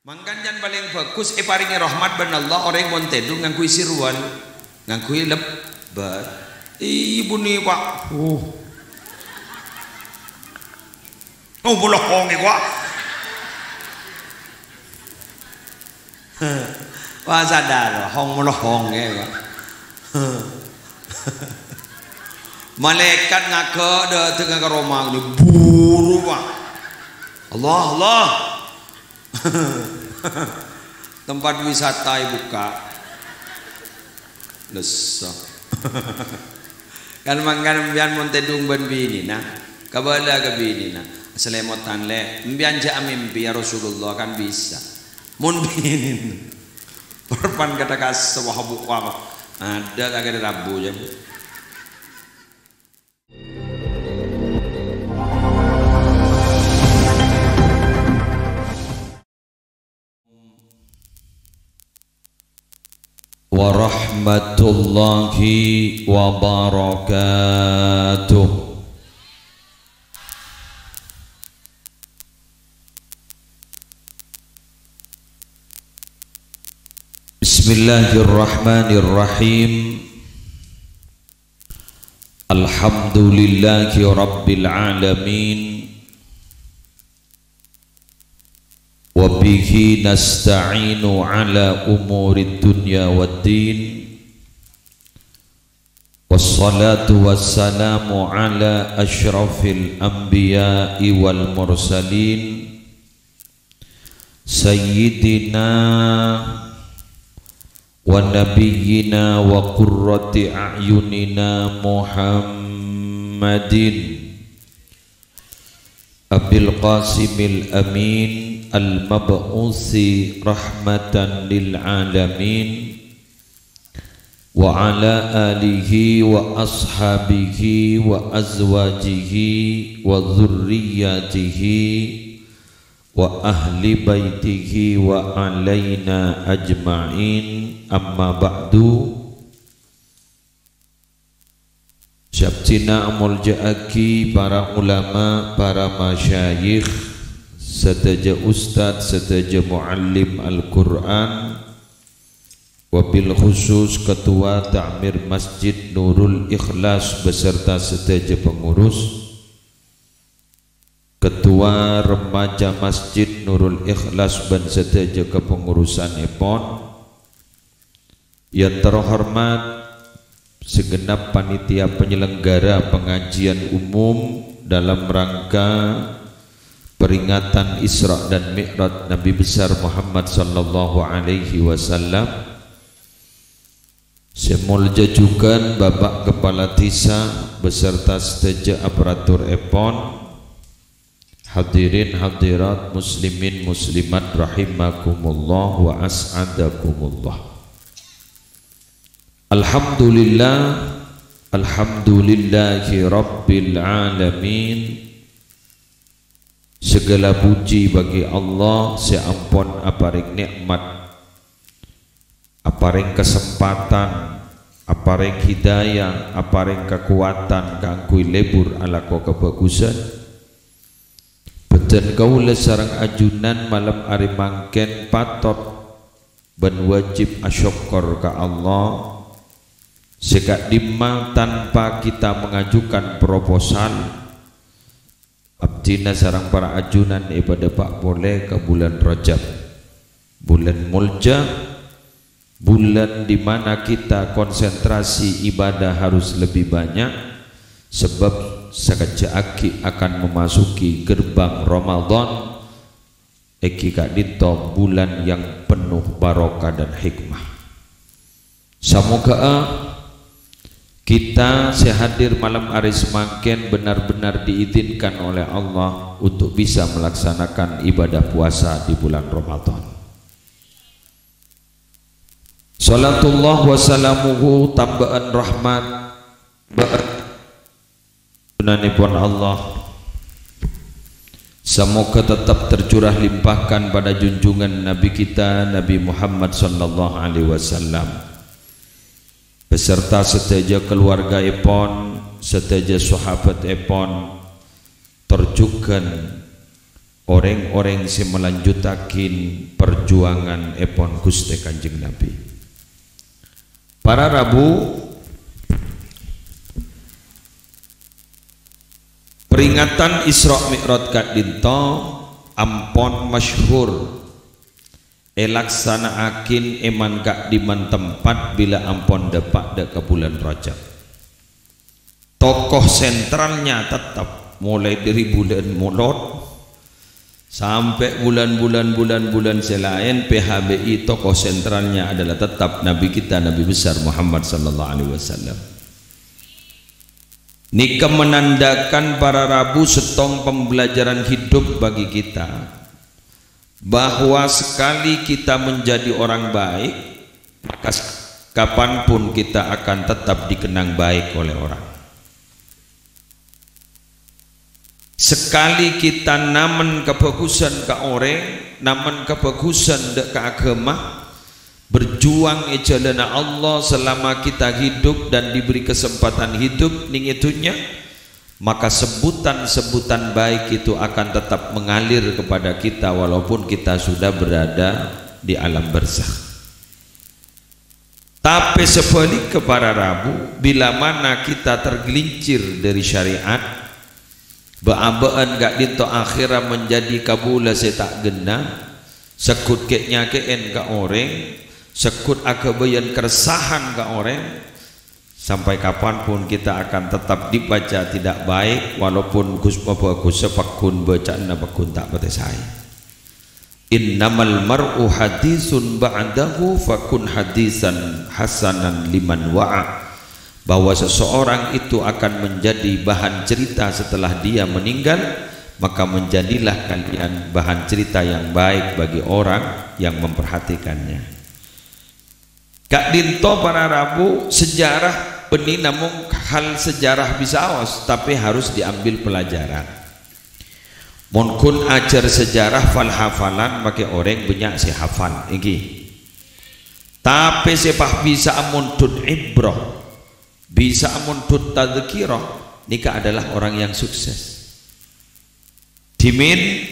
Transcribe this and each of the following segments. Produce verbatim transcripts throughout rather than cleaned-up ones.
Mangkana jhân palèng bhâghus èparèngè rahmat bân Allah orèng mon tèdung ngangghuy sirwal, ngangghuy lebbâr. Iyâ, bunyi, Pak. Uh. Oh, mollohong è, Pak. Wah, sadar, hong mollohong è, Pak. Malaèkat ngaghâ' dâteng ka roma, buru, Pak. Allah, Allah. Tempat wisata èbukka'. Lesso. Kan mangkana sampèyan mon tèdung bân binèna, kabâlâ ka binèna, "Salèmotan, Lè'. Sampèyan jhâ' amèmpè, ya Rasulullah," kan bisa. Mon binèna, "Porpan kata kasa, wah, bukka'." Adâ' ka hari Rabu, jhân. Warahmatullahi wabarakatuh. Bismillahirrahmanirrahim. Alhamdulillahi rabbil alamin. Wa bihi nasta'inu ala umurid dunya waddin. Wassalatu wassalamu ala asyrafil anbiya'i wal mursalin, sayyidina wa nabiyyina wa qurrati a'yunina Muhammadin Abil Qasimil Amin al-mab'usi rahmatan lil alamin, wa ala alihi wa ashabihi wa azwajihi wa dzurriyyatihi wa ahli baitihi wa alaina ajma'in, amma ba'du. Sè abdhina amolja'aghi para ulama, para masyayikh, sadhâjâ ustad, sadhâjâ muallim Al-Qur'an, wabil khusus Ketua Ta'mir Masjid Nurul Ikhlas beserta sadhâjâ pengurus, Ketua Remaja Masjid Nurul Ikhlas bân sadhâjâ kepengurusanèpon, yang terhormat segenap panitia penyelenggara pengajian umum dalam rangka peringatan Isra dan Mi'raj Nabi besar Muhammad sallallahu alaihi wasallam. Sè molja jhughân Bapak Kepala Dhisa beserta sadhâjâ aparatur èpon, hadirin hadirat muslimin muslimat rahimakumullah wa as'adakumullah. Alhamdulillah, alhamdulillahi rabbil alamin. Segala puji bagi Allah sè ampon aparèng nè'mat, aparèng kasempatan, aparèng hidayah, aparèng kakowadhân kaangghuy lebur alako kabhâghusân. Bhâdhân kaulâ sareng ajunan malem arè mangkèn patot bân wajib asokkor ka Allah, sè ka'dimma tanpa kita mengajukan proposal, abdhina sareng para ajunan èpadâpa' polè ka bulân Rajab, bulân molja, bulân di mana kita konsentrasi ibadah harus lebih banyak, sebab sakejjhâ' aghi' akan memasuki gerbang Ramadan, èngghi ka'dinto bulân yang penuh barokah dan hikmah. Samoghâ'â kita sè hadir malem arè samangkèn benar-benar diizinkan oleh Allah untuk bisa melaksanakan ibadah puasa di bulan Ramadan. Shalatullah wa salamuhu, tambâ'ân rahmat, bâ-, junanèpon Allah. Samoga tetap tercurah limpahkan pada junjungan Nabi kita, Nabi Muhammad sallallahu alaihi wasallam, beserta sadhâjâ kaluwargaèpon, sadhâjâ sahabatèpon, tor jhughân orèng-orèng sè malanjhuttaghi parjuwângan èpon Ghustè Kanjeng Nabi. Para rabu, peringatan Isra Mi'raj ka'dinto ampon masyhur èlaksana'aghi è man-ka'dimman tempat bilâ ampon dâpa' dâ' ka bulân Rajab. Tokoh sentralnya tetap, mulai dari bulan Molot sampai bulan-bulan, bulan-bulan sè laèn, P H B I tokoh sentralnya adalah tetap Nabi kita, Nabi besar Muhammad sallallahu alaihi wasallam. Nèka menandakan para rabu sèttong pembelajaran hidup bagi kita, bahwa sekali kita menjadi orang baik, maka s-, kapanpun kita akan tetap dikenang baik oleh orang. Sekali kita namen kabhâghusân ka orèng, namen kabhâghusân dâ' ka aghâma, berjuang è jhâlânna Allah selama kita hidup dan diberi kesempatan hidup nèng è dhunnya, maka sebutan-sebutan baik itu akan tetap mengalir kepada kita walaupun kita sudah berada di alam barzakh. Tapè sabhâligghâ para rabu, bilamana kita tergelincir dari syariat, bâ'-abâ'ân ka'dinto akhèrra menjadi kabulâ sè ta' ghenna, segghut kè'-nyakè'èn ka orèng, segghut aghâbâyân karesahan ka orèng, sampai kapanpun kita akan tetap dibaca tidak baik, walaupun ghus-, bhâghussâ pagghun bâca'anna pagghun ta' patè saè. "Innamal mar'u haditsun ba'dahu fakun haditsan hasanan liman wa'a." Bahwa seseorang itu akan menjadi bahan cerita setelah dia meninggal, maka menjadilah kalian bahan cerita yang baik bagi orang yang memperhatikannya. Ka'dinto para rabu, sejarah bânnè namong hal sejarah bisaos, tapè harus diambil pelajaran. Mon ghun ajhâr sejarah fal-hafalan, makè orèng bânnya' sè hafal, ènggi. Tapè sè pas bisa'a mondhut ibrah, bisa'a mondhut tadzkirah, nèka adalah orang yang sukses. Dhimèn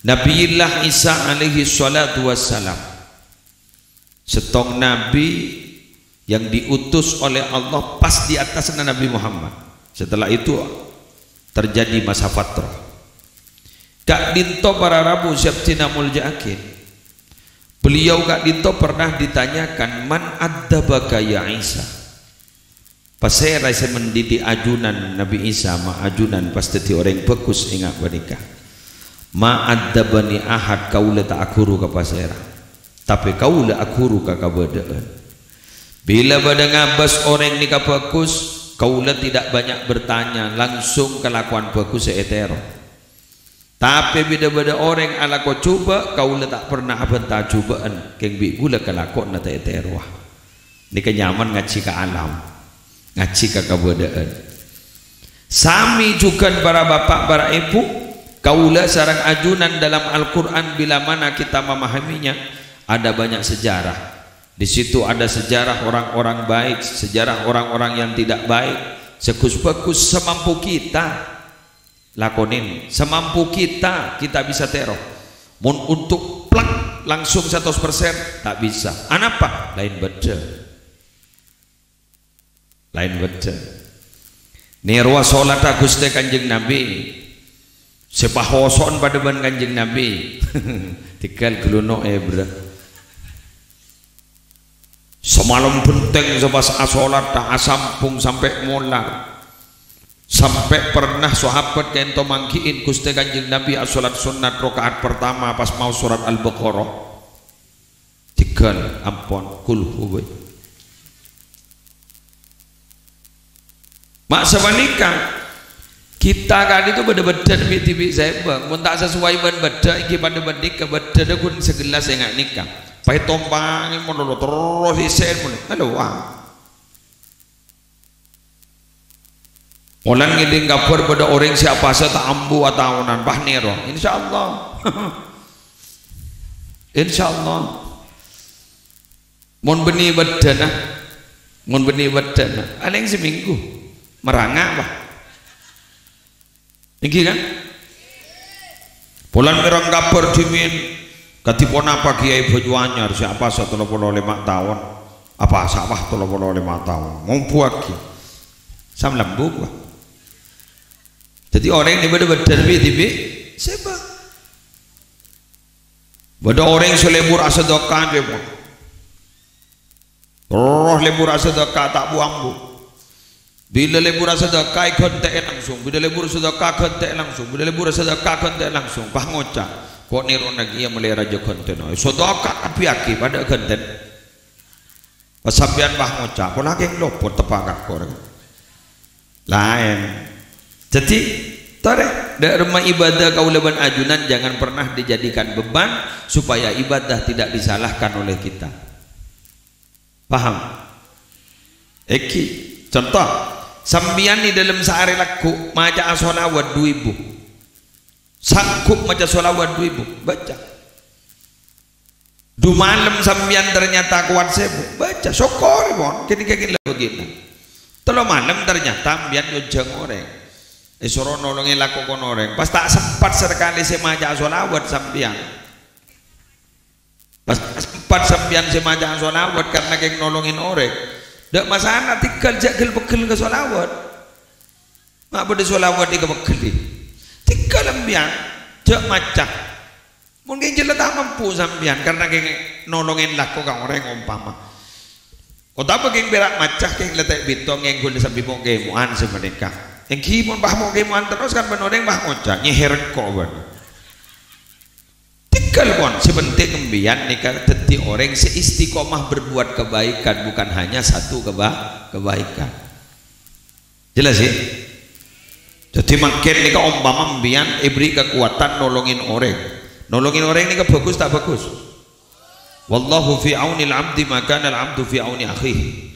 Nabiyillah Isa alaihi salatu wassalam, sèttong nabi yang diutus oleh Allah pas di atasnya Nabi Muhammad. Setelah itu terjadi masa fatrah. Ka'dinto para rabu sè abdhina molja'aghi. Beliau ka'dinto pernah ditanyakan, "Man addabaka ya Isa?" Pasèra sè mendidik ajunan Nabi Isa, ma' ajunan pas dhâddhi orèng bhâghus enga' panèka. "Ma addabani ahad, kaulâ ta' aghuru ka pasèra. Tapè kaulâ aghuru ka kabâdâ'ân." Bilâ bâdâ ngabâs orèng nèka bhâghus, kaulâ tidak banyak bertanya, langsung kalakowan bhâghus sè ètèro. Tapè bilâ bâdâ orèng alako jhubâ', kaulâ ta' perna abhânta jhubâ'ân, kèng bi' ghulâ kalakowanna ta' ètèrowa. Nèka nyaman ngajhi ka alam, ngajhi ka kabâdâ'ân. Samè jhughân para bapa', para èbhu, kaulâ sareng ajunan dalam Al-Qur'an, bilamana kita memahaminya, ada banyak sejarah. Di situ ada sejarah orang-orang baik, sejarah orang-orang yang tidak baik. Sè ghus-bhâghus samampu kita. Lakonèn, samampu kita, kita bisa tèro. Mon untuk plek langsung saratos persen, ta' bisa. Anapa? Laèn bâddhâ. Laèn bâddhâ. Nèrowa sholatta Ghustè Kanjeng Nabi. Sè pahoso'en padâ bân Kanjeng Nabi. Tèghâl ghâllu no èbra. Samalem bhenteng sè pas asholat ta' asampung sampè' molar. Sampè' pernah sahabat kento manggi'in Ghustè Kanjeng Nabi asholat sunnat raka'at pertama pas maos surat Al-Baqarah. Tèghâl, ampon, kulhu bhâi. Ma' sapanèka, kita ka'dinto bâdâ bâddhâ bi'-dhibi' sèbâ. Mon ta' sasowai bân bâddhâ, ènggi padâ bân nèka, bâddhâna ghun sagellas enga' nèka. Pas ètompangè mon lolo terros isè'èn mon. Halo, wah. Molan ngèdhing kabhâr bâdâ orèng sè apasa ta' ambu ataonan, pas nèro. Insyaallah. Insyaallah. Mon bânnè bâddhâna, mon bânnè bâddhâna, palèng samènggu. Maranga, Pak. Ènggi, kan? Polana mèreng kabhâr dhimèn, kadhi ponapa Kèyaè Bhâjuanyar sè apasa tello polo lèma' taon? Apasa, wah, tello polo lèma' taon. Mompoaghi. Sam lambung, wah. Dhâddhi orèng nè bâdâ bâdân bi-, dhibi' sèba. Bâdâ orèng sè lebur asadhâka, cèpon. Roh lebur asadhâka ta' bu-ambu. Bilâ lebur asadhâka èghântè'è langsung, bilâ lebur sadhâka ghântè'è langsung, bilâ lebur sadhâka ghântè'è langsung, pas ngoca', "Ko' nèrona kèya mellè rajâ ghântèna." Sadhâka kabbhi aghi padâ ghântèna. Pas sampèyan pas ngoca', "Pola kèng lopot teppa' ka kor." Laèn. Dhâddhi, torè, dâ' remma ibadah kaulâ bân ajunan jangan pernah dijadikan beban supaya ibadah tidak disalahkan oleh kita. Paham? Èngghi, conto, sampèyan è dâlem saarè lagghu' maca'a sholawat du èbu. Sanggup maca sholawat du èbu, baca. Du malem sampèyan ternyata kowat sèbu, baca. Sokkor, pon, kènè-kènè la bâgiyânna. Tello malem ternyata sampèyan nyonjhâng orèng. Èsoro nolongè lako kon orèng. Pas ta' sempat sakalè sè maca'a sholawat sampèyan. Pas sempat sampèyan sè maca'a sholawat karena kèng nolongè orèng. Dâ' masalah, tèngghâl jhâ' ghel-pegghel ka sholawat. Ma' bâdâ sholawat èkapegghelli. Tèngghâl sampèyan, jhâ' maca. Mon kèng jhâ' la ta' mampu sampèyan karena kèng nolongè lako ka orèng ompama. Otabâ kèng pèra' maca kèng la ta' bito ngèngghuy sambi mo'-kèmo'an sè panèka. Èngghi mon pas mo'-kèmo'an terros kan bân orèng pas ngoca', "Nyèhèr engko', bân." Tèngghâl, pon, sè pentèng sampèyan nèka dhâddhi orèng sè istiqomah berbuat kebaikan, bukan hanya satu keba-, kebaikan. Jelas, ya? Dhâddhi mangkèn nèka ompama sampèyan èberri' kakowadhân nolongè orèng. Nolongè orèng nèka bhâghus ta' bhâghus? "Wallahu fi aunil abdi ma kanal abdu fi auni akhih."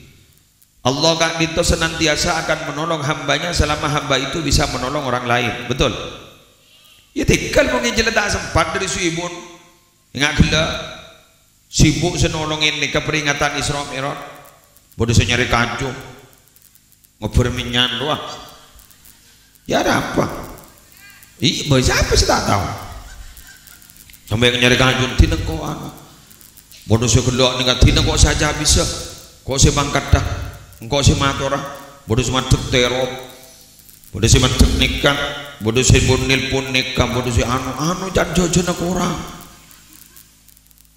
Allah ka'dinto senantiasa akan menolong hambanya selama hamba itu bisa menolong orang lain. Betul? Ya, tèngghâl mon kèng jhâ' la ta' sempat dâri suèbun. Enga' ghellâ'. Sibuk sè nolongè nèka peringatan Isra Mi'raj. Bâdâ sè nyarè kaju. Ngobbhâr mènyan rowa. Ya, ada apa? Iyâ, bâ, sapa sè ta' tao? Sampè' nyarè kaju, dina engko' anu. Bâdâ sè ghellâ' nèka, dina engko' sè ajhâbisa. Engko' sè mangkaddhâ, engko' sè matora. Bâdâ sè mandhek terop. Bâdâ sè mandhek nèka. Bâdâ sè pon-, nelpon nèka. Bâdâ sè anu, anu can jhâjhâna korang.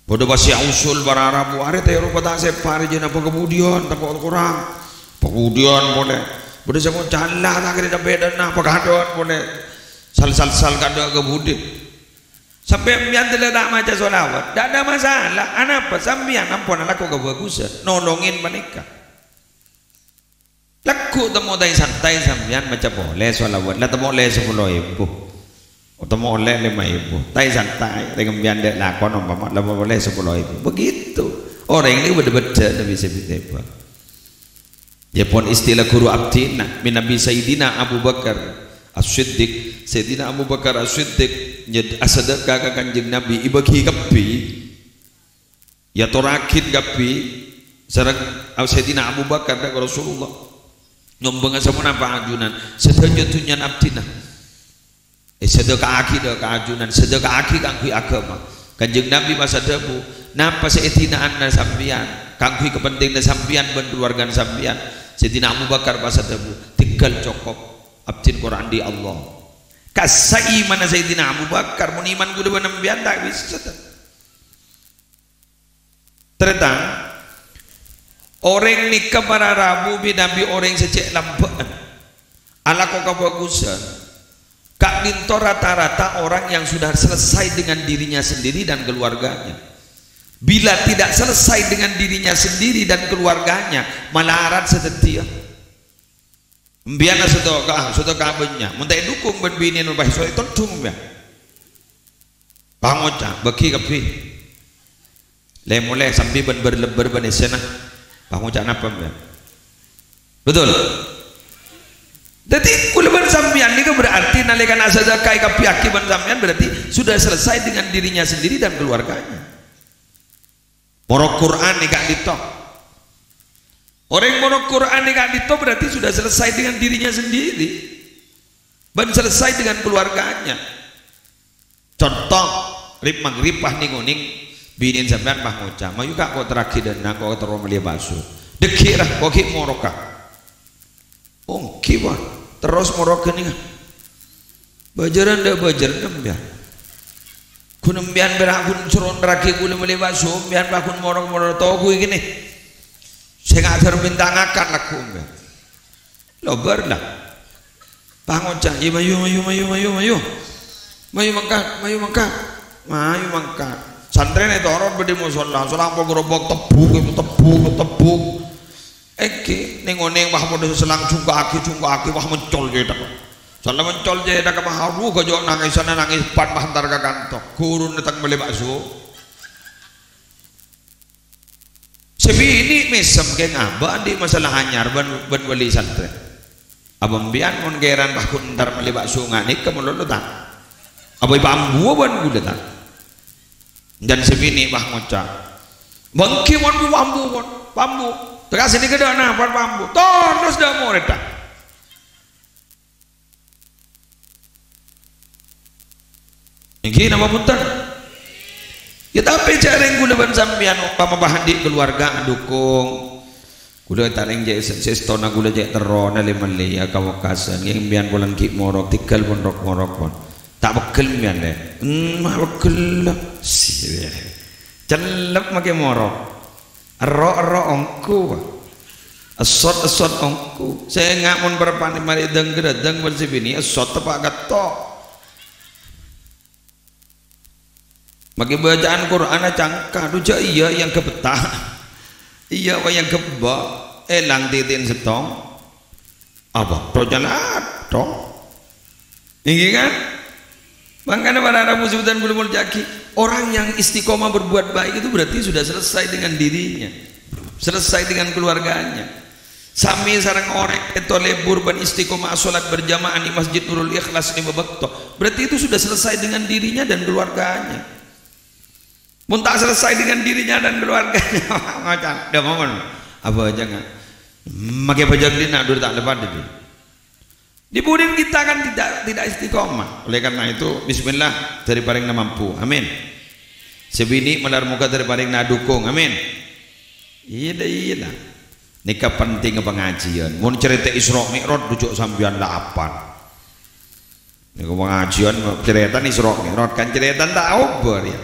Bâdâ pas sè ausul para rabu arè tèro pata' sè parè jhâna pakabudiyân tako' korang. Pakabudiyân polè. Bâdâ sè ngoca' la ta' kèra dâ'-bhidâ'na pakadhâ'ân polè. Sal-sal-sal kadhâ' ka budi. Sampè' sampèyan dâlla ta' maca sholawat, ta' ada masalah. Anapa? Sampèyan ampon alako kabhâghusân. Nolongè panèka. Lagghu' temmo taè santaè sampèyan maca polè sholawat, la temmo ollè sapolo èbu. Temmo ollè lèma èbu. Taè santaè, rèng sampèyan dâ' lakon ompama la polè sapolo èbu. Begitu. Orèng nèka bâdâ-bâdâna bisa bitèba. Yâ pon istilah ghuru abdhina, mènabi Sayyidina Abu Bakar As-Siddiq. Sayyidina Abu Bakar As-Siddiq nyed-, asadhâka ka Kanjeng Nabi, èbâghi kabbhi. Èyatorraghi kabbhi sareng Sayyidina Abu Bakar dâ' Rasulullah. Nyombhângnga saponapa ajunan? Sadhâjâ dhunnyana abdhina. Eh, sadhâkaaghi dâ' ka ajunan, sadhâkaaghi kaangghuy aghâma. Kanjeng Nabi pas adhâbu, "Napa sè èdina'ana sampèyan? Kaangghuy kapentinganna sampèyan bân kaluwargana sampèyan?" Sayyidina Abu Bakar pas adhâbu, "Tèngghâl cokop, abdhina kor andi' Allah." Kassa' imanna Sayyidina Abu Bakar, "Mon iman kaulâ bân sampèyan ta' bisa." Tarètan, orèng nèka para rabu mènabi orèng sè cè' lambâ'ân. Alako kabhâghusân. Ka'dinto rata-rata orang yang sudah selesai dengan dirinya sendiri dan keluarganya. Bila tidak selesai dengan dirinya sendiri dan keluarganya, malarat sadhâddhiyâ. Sampèyan la sèdhâ ka, sèdhâ ka bânnya'. Mon ta' èdukung bân binèna, pas so ètodhung sampèyan. Pangoca', bâghi kabbhi. Lè-molè sambi bân bâr-lebbâr bân essèna. Pangoca' napa sampèyan? Betul? Dhâddhi, kaulâ bân sampèyan nèka berarti nalèkana sadhâka èkabbhiyaghi bân sampèyan berarti sudah selesai dengan dirinya sendiri dan keluarganya. Moro Qur'an è ka'dinto. Orèng moro Qur'an è ka'dinto berarti sudah selesai dengan dirinya sendiri. Bân selesai dengan keluarganya. Conto, rib-maghrib pas neng-oneng, binèna sampèyan pas ngoca', "Mayu, Ka', ko' terraghi dâ' enna', ko' terro mellè bakso." "Dâgghi', ra, ko' ghi' morok, Ka'." "Ongghi, Pak. Terros morok ghânèka." "Bâjârân dâ' bâjârân sampèyan. Ghun sampèyan pèra' ghun soro nerraghi kaulâ mellè bakso, sampèyan pas ghun morok-morok tokoh ghini. Sènga' dâr mènta ngakan lagghu' sampèyan." Lobâr la. Pas ngoca', "Iyâ, mayu, mayu, mayu, mayu, mayu. Mayu mangkat, mayu mangkat. Mayu mangkat." Santrèna ètoro' bâdâ è mosolla, solang pogorobok, tebbuk, tebbuk, tebbuk. Èngghi, neng-oneng, wah, padâ selang, jungka'aghi, jungka'aghi, wah, mencol cèthak. Sala mencol cèthak, wah, aduh, gajâ' nangèsanna nangès, pan, wah, entar ka kanto. Ghuruna tang mellè bakso. Sè binè' mèsem kèng abâ' andi' masalah anyar bân, bân wali santrè. Apa sampèyan mon kèran pas ghun entar mellè bakso nga' nèka malolo ta'? Apa èpaambuwâ bân kaulâ ta'? Jhân sè binè' pas ngoca', "Bângkè mon bu-, ambu, mon, paambu. Teka sènè ghâdâna, pas paambu. Toros dâ' morèdda." Èngghi napa bhunten? Ya, tapè jhâ' rèng kaulâ bân sampèyan ompama pas andi' kaluwarga adhukung. Kaulâ ta' rèng jhâ' sè-, sèstona kaulâ cè' terro mellè-mellè ya kawekasan. Ngghi, sampèyan polana ghi' morok, tèghâl pon rok-morok pon. Ta' peggel sampèyan, Lè'. Hmm, ma' peggel. Cellep makè morok. Èrro'-èrro' ongghu, Pak. Èssot-èssot ongghu. Sènga' mon parappa'na marè dâng-ghârâdâng bân sè binè', èssot teppa' ghâtto'. Makè bâcaan Qur'anna cangka, dhu jhâ' iyâ èangghep ta'. Iyâ, èangghep bâ', èlang tètè'en sèttong. Apa? Tojalan, dong. Èngghi, kan? Mangkana para rabu sè bhâdhân kaulâ molja'aghi, orang yang istiqomah berbuat baik itu berarti sudah selesai dengan dirinya, selesai dengan keluarganya. Samè sareng orèng ka'dinto lebur bân istiqomah sholat berjamaah è Masjid Nurul Ikhlas lèma bâkto, berarti itu sudah selesai dengan dirinya dan keluarganya. Mon ta' selesai dengan dirinya dan keluarganya, ngoca', "Dâ' mon, abhâjâng, makè bhâjâng dinna' dhu ta' lepas dhi." Di budina kita kan tidak, tidak istiqomah. Oleh karena itu, bismillah, dâri parèngna mampu. Amin. Sè binè' malar moghâ dâri parèngna adhukung. Amin. Iyâ, dâ-, iyâ, la. Nèka pentingnga pangajiyân. Mon carèta Isra Mi'raj, dhu jhâ' sampèyan la apal. Nèka pangajiyân carètana Isra Mi'raj, kan carètana ta' obâ rèya.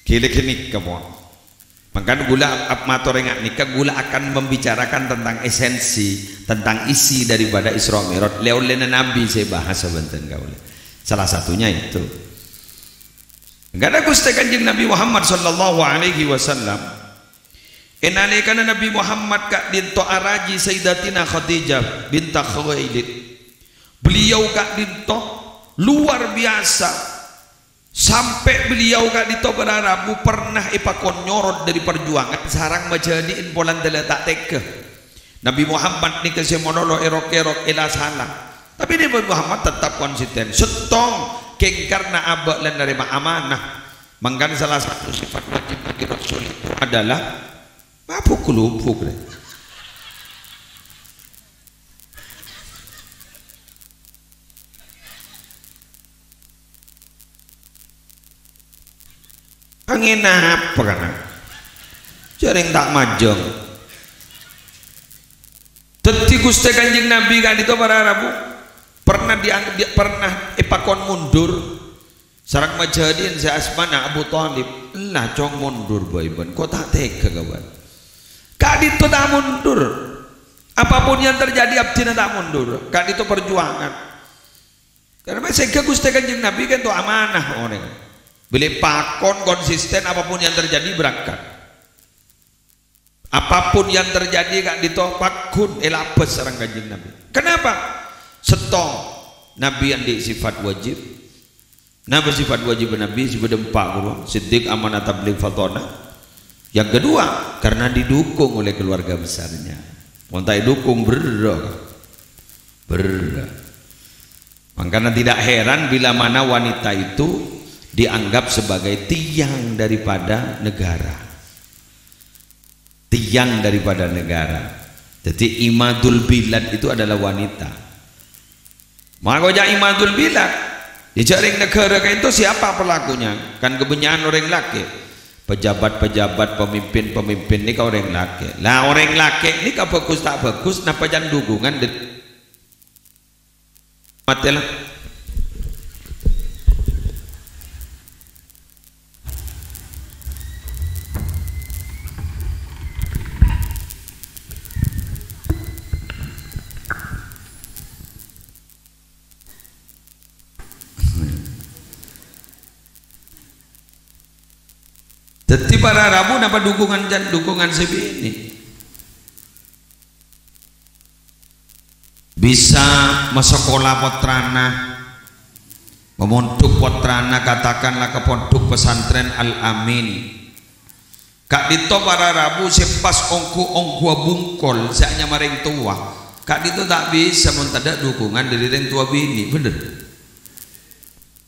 Ghilâ ghânèka pon. Mangkana kaulâ ap-, mator ènga' nèka, kaulâ akan membicarakan tentang esensi, tentang isi daripada Isra Mi'raj, lè-, ollèna Nabi sè bahas sabândhân kaulâ. Salah satunya itu. Mangkana Ghustè Kanjeng Nabi Muhammad sallallahu alaihi wasallam, è nalèkana Nabi Muhammad ka'dinto arajhi Sayyidatina Khadijah binta Khuwailid, beliau ka'dinto luar biasa. Sampè' beliau ka'dinto para rabu pernah èpakon nyorot dâri parjuwângan sareng majhâdi'in polana la ta' tèghâ. Nabi Muhammad nèka sè malolo èrok-èrok èla-sala. Tapè Nabi Muhammad tetap konsisten. Sèttong, kèng karna abâ' la narèma amanah. Mangkana salah satu sifat wajib bagi Rasul itu adalah mabuk-lubuk, rè. Angèn apa kana? Jhâreng ta' majâng. Dhâddhi Ghustè Kanjeng Nabi ka'dinto para rabu pernah diang-, di-, pernah èpakon mundur. Sareng majhâdi'in sè asmana Abu Thalib, "Ella, Cong, mondur bhâi bân, ko' ta' tèghâ ka bân." Ka'dinto ta' mondur. Apapun yang terjadi, abdhina ta' mondur. Ka'dinto parjuwângan. Karna sèngghâ Ghustè Kanjeng Nabi ka'dinto amanah orèng. Bilâ pakon konsisten, apapun yang terjadi, berangkat. Apapun yang terjadi, ka'dinto pagghun èlabâs sareng Kanjeng Nabi. Kenapa? Sèttong, Nabi andi' sifat wajib. Napa sifat wajib Nabi? Sifat empa' ghuru, siddiq, amanah, tabligh, fatonah. Yang kedua, karena didukung oleh keluarga besarnya. Mon ta' èdukung, berrâ'. Berrâ'. Makanya tidak heran bila mana wanita itu dianggap sebagai tiang daripada negara. Tiang daripada negara. Jadi imadul bilad itu adalah wanita. Maka ja imadul bilad. Jhâ' rèng naghârâ ka'dinto siapa pelakunya? Kan kebanyakan orèng lakè'. Pejabat-pejabat, pemimpin-pemimpin nèka orèng lakè'. Lah, orèng lakè' nèka bhâghus ta' bhâghus, napa can dhukungan dâ-, matè la. Dhâddhi para rabu napa dhukungan can-, dhukungan sè binè'? Bisa masakola pottrana, mamondhuk pottrana, katakanlah ke pondhuk pesantren Al-Amin. Ka'dinto para rabu sè pas ongghu-ongghuwâ bungkol, sè anyama rèng towa. Ka'dinto ta' bisa mon tadâ' dhukungan dâri rèng towa binè', bhender?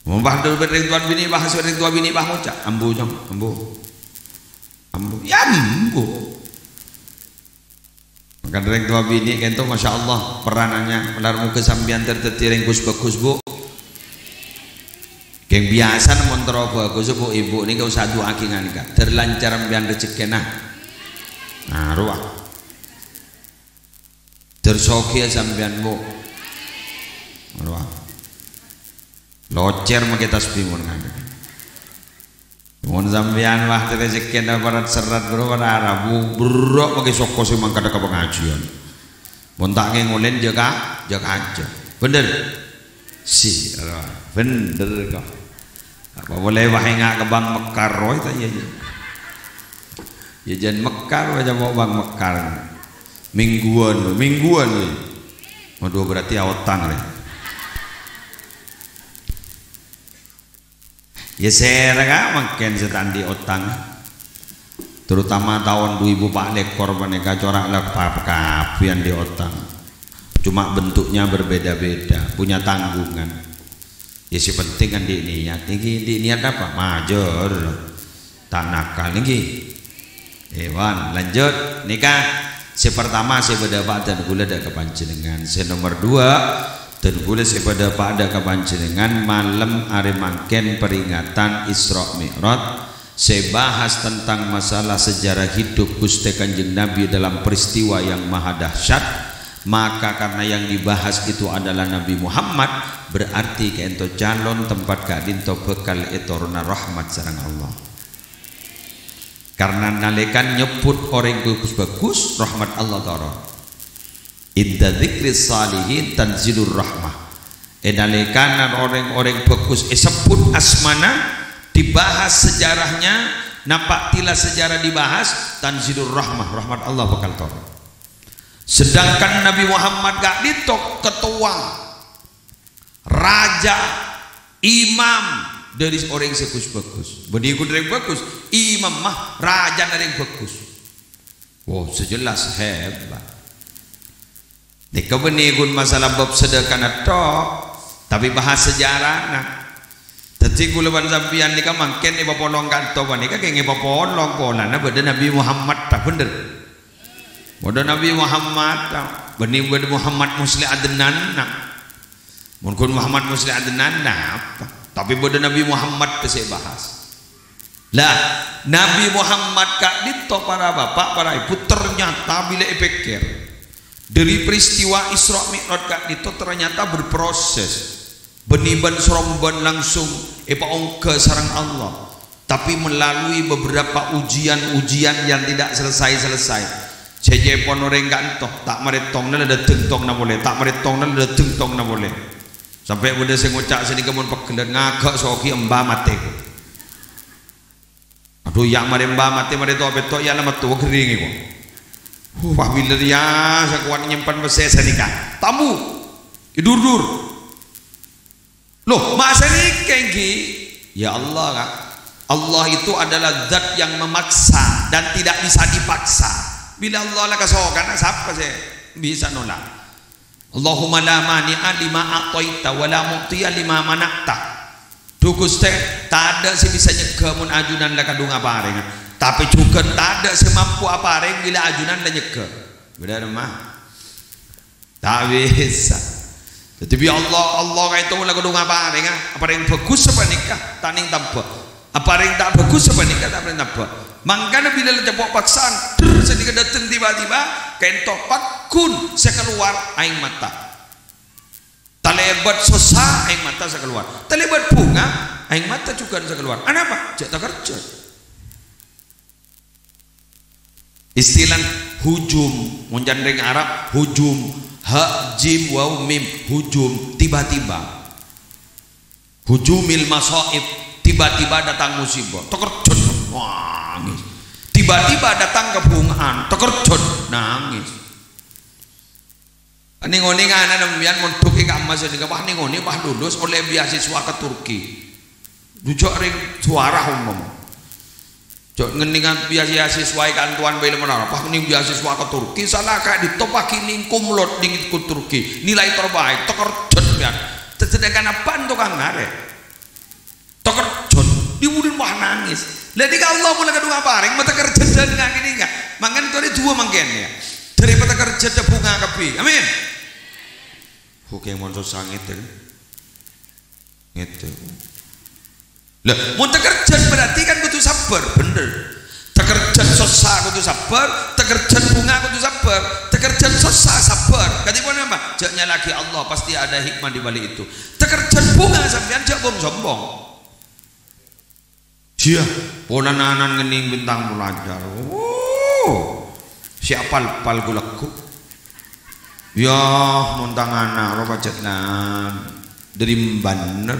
Mon pas dâri rèng towa binè', pas rèng towa binè', pas ngoca', "Ambu, Cong, ambu. Ambu." Ya, ambu. Mangkana rèng towa binè' ka'dinto, masya Allah, peranannya. Malar moghâ sampèyan ter-, dhâddhi rèng ghus-bhâghus, Bu. Kèng biyasana mon terro bhâghus, Bu, Ibu nèka usaha du'aaghi nganèka. Ter lancar sampèyan rejekkèna. Nah, rowa. Ter sogiyâ sampèyan, Bu. Rowa. Locèr makè tasbih mon nganèka. Mon sampèyan, wah, rejekkèna parat-serrat, bro, para rabu, berro' makè soko sè mangkada ka pangajiân. Mon ta' ngèngolèn, jhâ' ka-, jhâ' kanca. Bhender? Si, bhender, kok. Apa polè wah enga' ka Bang Mekar, roy, ta' iyâ, iyâ. Iyâ, jhân Mekar, wah, coba Bang Mekar. Mingguan, mingguan, iyâ. Waduh, berarti aotang, rè. Iyâ, sèra, Ka', mangkèn sè ta' andi' otang. Terutama taon du èbu pa' lèkor panèka, cora' la pa-, kabbhi andi' otang. Cuma bentuknya berbeda-beda, punya tanggungan. Iyâ, sè penting andi' niat. Ènggi andi' niat apa? Majâr. Ta' nakal ènggi. Èwan, lanjut. Nèka, sè partama sè bâdâ pa' dân kaulâ dâ' ka panjhennengngan. Sè nomer dua, dân kaulâ sè bâdâ pa' dâ' ka panjhennengngan, malem arè mangkèn peringatan Isra Mi'raj, sè bahas tentang masalah sejarah hidup Ghustè Kanjeng Nabi dalam peristiwa yang maha dahsyat. Maka karena yang dibahas itu adalah Nabi Muhammad, berarti ka'dinto calon tempat ka'dinto bhâkal ètorona rahmat sareng Allah. Karena nalèkana nyebbhut orèng bhâghus-bhâghus, rahmat Allah toron. "Inda dzikris shalihin tanzilur rahmah." È nalèkana orèng-orèng bhâghus èsebbhut asmana, dibahas sejarahnya, napa' tila sejarah dibahas, tanzilur rahmah, rahmat Allah bhâkal toron. Sedangkan Nabi Muhammad ka'dinto ketua, raja, imam dâri orèng sè ghus-bhâghus. Bânnè ghun rèng bhâghus, imam ma' rajana rèng bhâghus. Wow, sè jelas hebat. Nèka bânnè ghun masalah bab sedekana tok, tapè bahas sejarana. Dhâddhi kaulâ bân sampèyan nèka mangkèn èpapolong ka'dinto panèka kèngèng èpapolong polana bâdâ Nabi Muhammad, ta' bhender? Bâdâ Nabi Muhammad, ta'? Bânnè bâdâ Muhammad Musleh Adnan, na'. Mon ghun Muhammad Musleh Adnan, napa? Tapè bâdâ Nabi Muhammad sè èbahas. Lah, Nabi Muhammad ka'dinto, para bapa', para ibu, ternyata bilâ èpèkkèr, dâri peristiwa Isra Mi'raj ka'dinto ternyata berproses. Bânnè bân-srombân langsung èpaongghâ sareng Allah, tapè melalui beberapa ujian-ujian yang tidak selesai-selesai. Sè jhâ' pon orèng ka'dinto, ta' marètongna la dâteng tongna polè, ta' marètongna la dâteng tongna polè. Sampè' bâdâ sè ngoca' sanèka mon pegghellân ngaghâ' soghi emba matè. Adhu, ya' marè emba matè, marè to'-petto' ya' la mattowa ghering èko. Huh, wah, bilâ rèya sè kowat nyèmpan pèssè sanèka. Tambu. Dur-dur. Loh, ma' sanèka ènggi? Ya Allah, Ka'. Allah itu adalah zat yang memaksa dan tidak bisa dipaksa. Bilâ Allah la kasokana, sapa sè bisa nolak? Allahumma la mani'a lima a'taita wa la mu'tiya lima mana'ta. Dhu Ghustè, tadâ' sè bisa nyegghâ mon ajunan la kadhung aparènga. Tapè jhughân tadâ' sè mampu aparèng bilâ ajunan la nyegghâ. Bhender, ma'? Ta' bisa. Dhâddhi, bi' Allah, Allah ka'dinto la kodhu ngaparènga, aparèng bhâghus sapanèka, ta' nèng tambhâ. Aparèng ta' bhâghus sapanèka, ta' nèng tambhâ. Mangkana bilâ la cèpo' paksaan, dhâr sanèka dâteng tiba-tiba, ka'dinto pagghun sè kalowar aèng mata. Talèbât sossa, aèng mata sè kalowar. Talèbât bhunga, aèng mata jhughân sè kalowar. Anapa? Jhâ' takerjhât. Istilana hujum, mon can rèng Arab, hujum, ha, jim, waw, mim, hujum, tiba-tiba. Hujumil masaib, tiba-tiba datang musibah, takerjhât, nangès. Tiba-tiba datang kabhunga'an, takerjhât, nangès. Nèng-onèng ana' sampèyan mondhuk è kamma sanèka, wah, nèng-onèng, wah, lulus ollè beasiswa ka Turki. Jhâ' rèng sowara, umpama. Jhâ' ngennèngan beasiswa è kantowan bhâi la mara, wah, nèng beasiswa ka Turki, sala ka'dinto paghi' nèng kumlot nèng ka Turki. Nilai terbaik, takerjhât, sampèyan. Sedangkan eppa'na tokang arè. Takerjhât, dhiburin wah nangès. Lah, nèka Allah mon la kodhu ngaparèng, ma' takerjhât dhâ' nèng-nèngnga. Mangkana torè duwâ mangkèn, ya. Dhâri patakerjhât bhunga kabbhi. Amin. Oke, mon sossa ngètè, kan? Ngètè. Lah, mon takerjhât berarti kan kodhu sabbhâr, bhender. Takerjhât sossa kodhu sabbhâr, takerjhât bhunga kodhu sabbhâr, takerjhât sossa sabbhâr. Kadhi ponapa? Jhâ' nyala'aghi Allah, pasti ada hikmah di balik itu. Takerjhât bhunga sampèyan, jhâ' bong-sombong. Iyâ, polana ana' ngennèng bintang pelajar. Oh, sè apal-pal ghu-lagghu. Yâ, mon tang ana' rowa pajhât nan. Dâri bânner.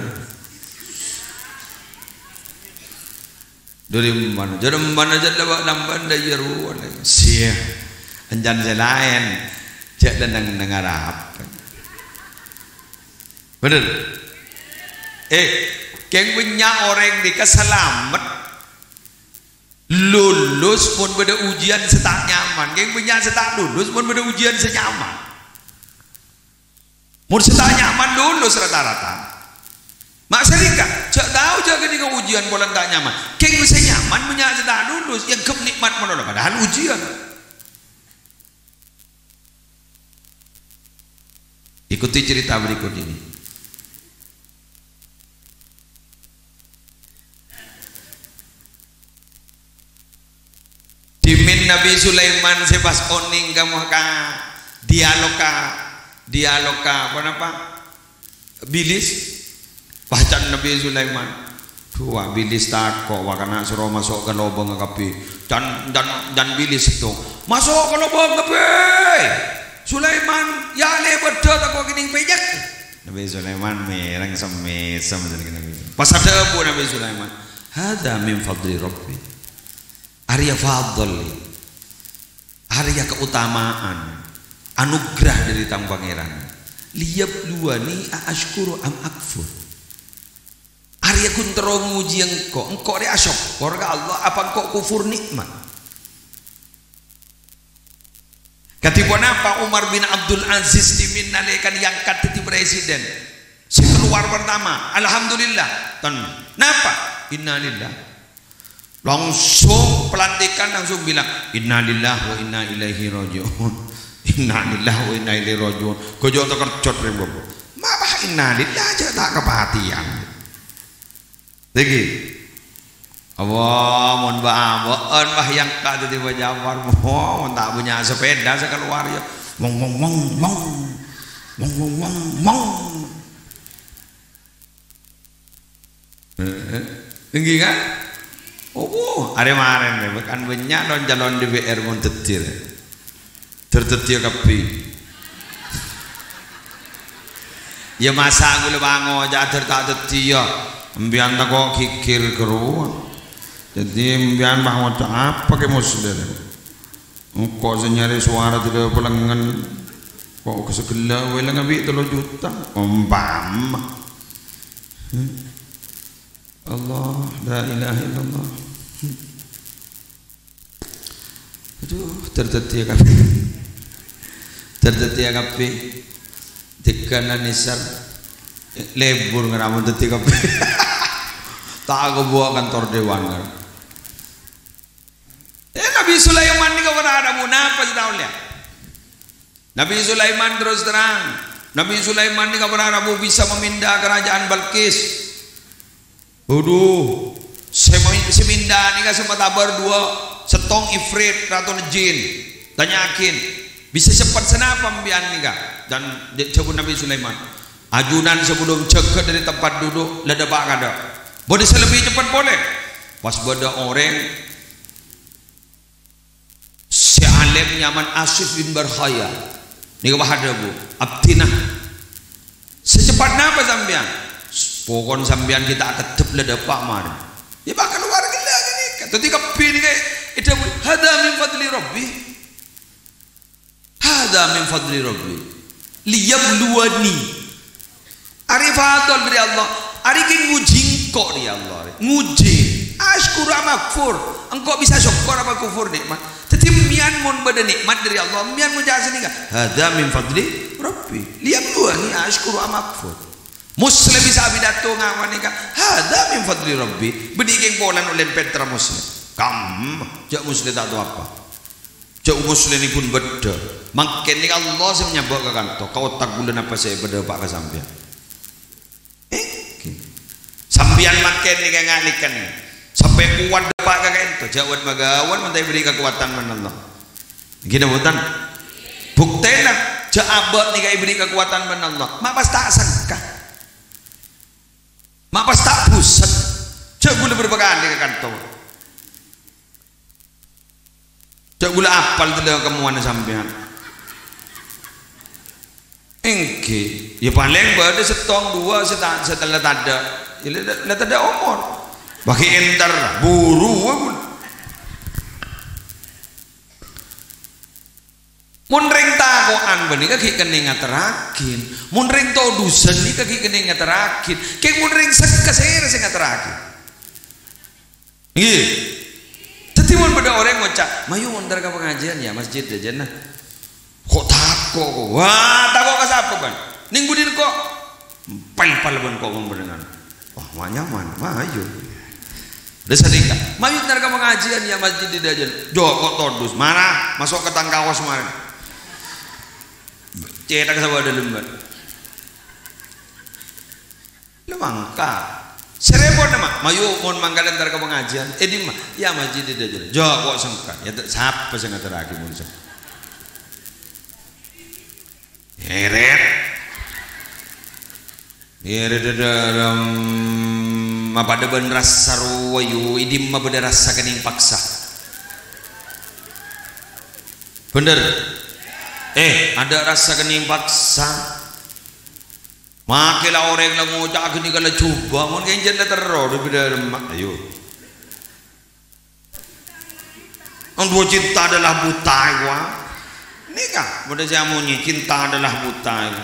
Dâri bânner. Jârèya bânner jhât la bâ' nambân dâ' iyâ rowa. Sia. Encan sè laèn. Jhâ' la neng-, nengngarap. Bhender? Eh, kèng bânnya' orèng nèka salamet, lulus mon bâdâ ujian sè ta' nyaman. Kèng bânnya' sè ta' lulus mon bâdâ ujian sè nyaman. Mon sè ta' nyaman lulus rata-rata. Ma' sanèka, jhâ' tao jhâ' ghânèka ujian polana ta' nyaman. Kèng sè nyaman bânnya' sè ta' lulus, èangghep nè'mat malolo, padahal ujian. Ikuti cerita berikut ini. Dhimèn Nabi Sulaiman sè pas onèng ka, ka dialog ka, dialog ka, ponapa? Bilis. Wah, can Nabi Sulaiman. Dhu, wah, bilis tako', wah, kana' soro maso' ka lobâng kabbhi. Can, can, can bilis to. Maso' ka lobâng kabbhi. Sulaiman, yâ lè bâdâ tako' kènèng pèjek. Nabi Sulaiman mèreng sem-mèsem. Pas adhâbu Nabi Sulaiman, "Hadza min fadli Rabbi." Arèya fadl, arèya kautamaan, anugerah dâri tang Pangèran. "Liyabluwani a asykuru am akfur." Arèya ghun terro ngojiyâ engko', engko' rè asokkor ka Allah, apa engko' kufur nè'mat? Kadhi ponapa Umar bin Abdul Aziz dhimèn nalèkana èangkat dhâddhi presiden? Sè kalowar pertama, "Alhamdulillah." Ten-, napa? "Innalillah." Langsung pelantikan, langsung bilang, "Innalillah wa inna ilaihi raji'un." "Innalillah wa inna ilaihi raji'un." Ghâjâ takerjhât rèng bâbâ. Mapa innalillah jhâ' ta' kapatèyan? Nèka. Apa mon bâ'-abâ'ân, bâ', èangkat dhâddhi bâ' Jafar, mon ta' bânnya' sepeda sè kalowar, yâ. Wong, wong, wong, wong. Wong, wong, wong, wong. Èngghi, kan? Oh, arè marèn, rè, kan bânnya' calon-calon D P R mon dhâddhi, rè. Dhâr dhâddhiyâ kabbhi. Yâ, masa' ghulâ pangoca' dhâr ta' dhâddhiyâ. Empèyan tako' ghighir ghâruwa. Dhâddhi, empèyan pangoca' apa kè Muslim? Engko' sè nyarè sowara dhâddhiyâ palengngen. Ko' sè ghellâ' wèlang bi' tello juta. Ompama. Hmm. Allah, la ilaha illallah. Adhu, dhâr dhâddhiyâ kabbhi. Dhâr dhâddhiyâ kabbhi. Dhika Nani Sar. Lebur ngèramon dhâddhiyâ kabbhi. Ta' kabhuwâ' kantor dewan, kan. Eh, Nabi Sulaiman nèka ora adhâbu napa sè ta' ollè. Nabi Sulaiman terus terang, Nabi Sulaiman nèka para rabu bisa memindah kerajaan Balqis. Waduh, sè mi-, sè mindah nèka sè matabâr duwâ', sèttong ifrit, ratona jin. Tanya'aghin, "Bisa ceppet sanapa sampèyan nèka?" Dan dâ-, jâwâb Nabi Sulaiman, "Ajunan sebelum jaga dari tempat duduk, la dâpa' kaadâ'." Bâdâ sè lebbi ceppet polè. Pas bâdâ orèng sè alèm nyamana Asif bin Barkhaya. Nèka pas adhâbu, "Abdhina, secepat napa sampèyan?" "Pokon sampèyan ghi' ta' keddhep la dâpa' marè." Yâ, pas kalowar ghellâ' ghânèka. Dâddhi kabbhi nèka èdhâbu, "Hadza min fadli Rabbi. Hadza min fadli Rabbi. Liyabluwani." Arè fadl dâri Allah. Arè kèng nguji engko' dâri Allah, arè. Nguji. Asykuru am akfur. Engko' bisa sokkor apa kufur nè'mat? Dâddhi, sampèyan mon bâdâ nè'mat dâri Allah, sampèyan ngoca' sanèka, "Hadza min fadli Rabbi. Liyabluwani asykuru am akfur." Muslim bisa apidato ngawan nèka, "Hadza min fadli Rabbi." Bânnè kèng polana ollè pènterra Muslim. Kam, jâ' Muslim ta' tao apa. Jâ' Muslim nèka pon bâdâ. Mangkèn nèka Allah sè nyabâ' ka kanto, ka otak ghulâ napa sè bâdâ pa' ka sampèyan. Èngghi. Sampèyan mangkèn nèka ngalèkan. Sampè' kowat dâpa' ka kanto, jâ' wat-maghâwat mon ta' èberri' kakowadhân bân Allah. Èngghi napa bhunten? Buktèna, jâ' abâ' nèka èberri' kakowadhân bân Allah. Ma' pas ta' sengka. Ma' pas ta' busèt. Jâ' ghulâ bârâmpa kalè ka kanto. Jâ' ghulâ apal tadâ' kemmowanna sampèyan. Èngghi, yâ palèng bâdâ sèttong duwâ' sè ta-, sè tella tadâ'. Yâ la, la tadâ' omor. Bâgi èntar, buru ghulâ. Mon rèng tako'an bânnè ka ghi' kennèng ngaterraghin. Mon rèng todusân nèka ghi' kennèng ngaterraghin. Kèng mon rèng sengka sèra sè ngaterraghin. Ngghi. Dâddhi, mon bâdâ orèng ngoca', "Mayu, mon entar ka pangajiân, yâ, masjid dhâjâna." Ko' tako', ko'. Wah, tako' ka sapa, bân? Nèng budi engko'? Pel-pel bân ko' mon bârângan. Wah, ma' nyaman, mayu. Dâ' sanèka, "Mayu, entar ka pangajiân, yâ, masjid dhâjâna." Jâ' ko' todus, mara, maso' ka tang kaos, mara. Cètak sapa dâlem, bân. Lè mangka. Sè rèpot, ma', "Mayu, mon mangkana entar ka pangajiân." "È dimma?" "Yâ, masjid dhâjâna." Jâ' ko' sengka. Yâ, ta-, sapa sè ngaterraghi mon sengka? Ngèrèt. Ngèrèt dâ-, dâlem mapadâ bân rassa rowa, yu, è dimma bâdâ rassa kennèng paksa. Bhender? Eh, adâ' rassa kennèng paksa. Makè la orèng la ngoca' ghânèka la jhubâ, mon kènjhân la terro, dâ-, bâdâ remma', ayo. Wong duwâ' cinta adalah buta, wa. Nèka, bâdâ sè amonyè cinta adalah buta, wa.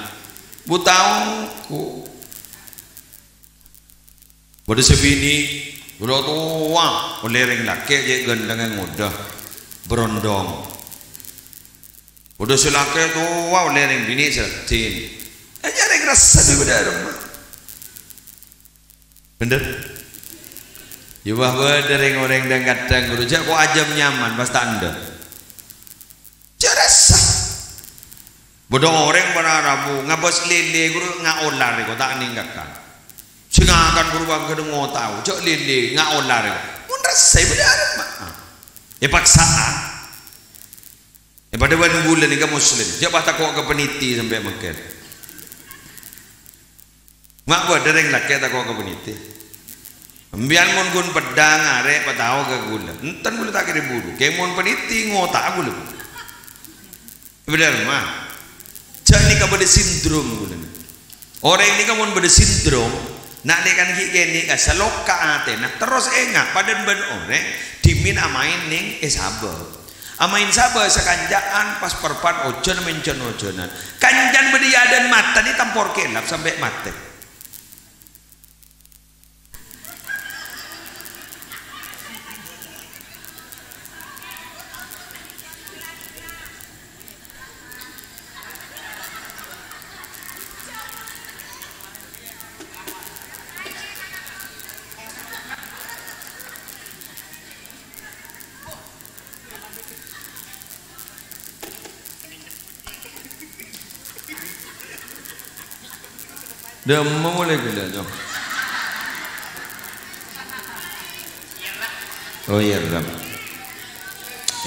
Buta ongghu. Bâdâ sè binè', ghulâ towa, ollè rèng lakè' jâ' ghânthengnga ngodâ, brondong. Bâdâ sè lakè' towa, ollè rèng binè' sè raddhin. È, jâ' rèng rassa sè bâdâ remma. Bhender? Yâ, wah, bâdâ rèng-orèng dhâng-kadhâng, ghuru, jâ' ko' ajâm nyaman, pas ta' endâ'. Jâ' rassa. Bâdâ orèng para rabu ngabâs lèlè, ghuru, nga' olar, ko' ta' nèng kakan. Sè ngakan, ghuru, bâ' ghâdhâng ngotao, jâ' lèlè, nga' olar, ko'. Mon rassa, bâdâ remma. Èpaksa'an. È, padâ bân ghulâ nèka Muslim, jâ' pas tako' ka paniti sampè' mangkèn. Ma' bâdâ rèng lakè' tako' ka paniti. Sampèyan mon ghun peddhâng arè' patao ka ghulâ. Enten ghulâ ta' kèra buru. Kèng mon paniti ngota'a ghulâ. Bhender, ma'. Jâ' nèka bâdâ sindrom ghulâ nèka. Orèng nèka mon bâdâ sindrom, na'-, nèkan ghi' kènè' ka salokka atèna, terros enga' padâna bân orèng dhimèn amaèn nèng è sabâ. Amaèn sabâ sakanca'an pas perpan ojhân mènjhân ojhânan. Kancana bâdâ è adâ'na matana tampor kèlap sampè' matè. Dâmma molè ghellâ', Cong. Oh, iyâ, Rab.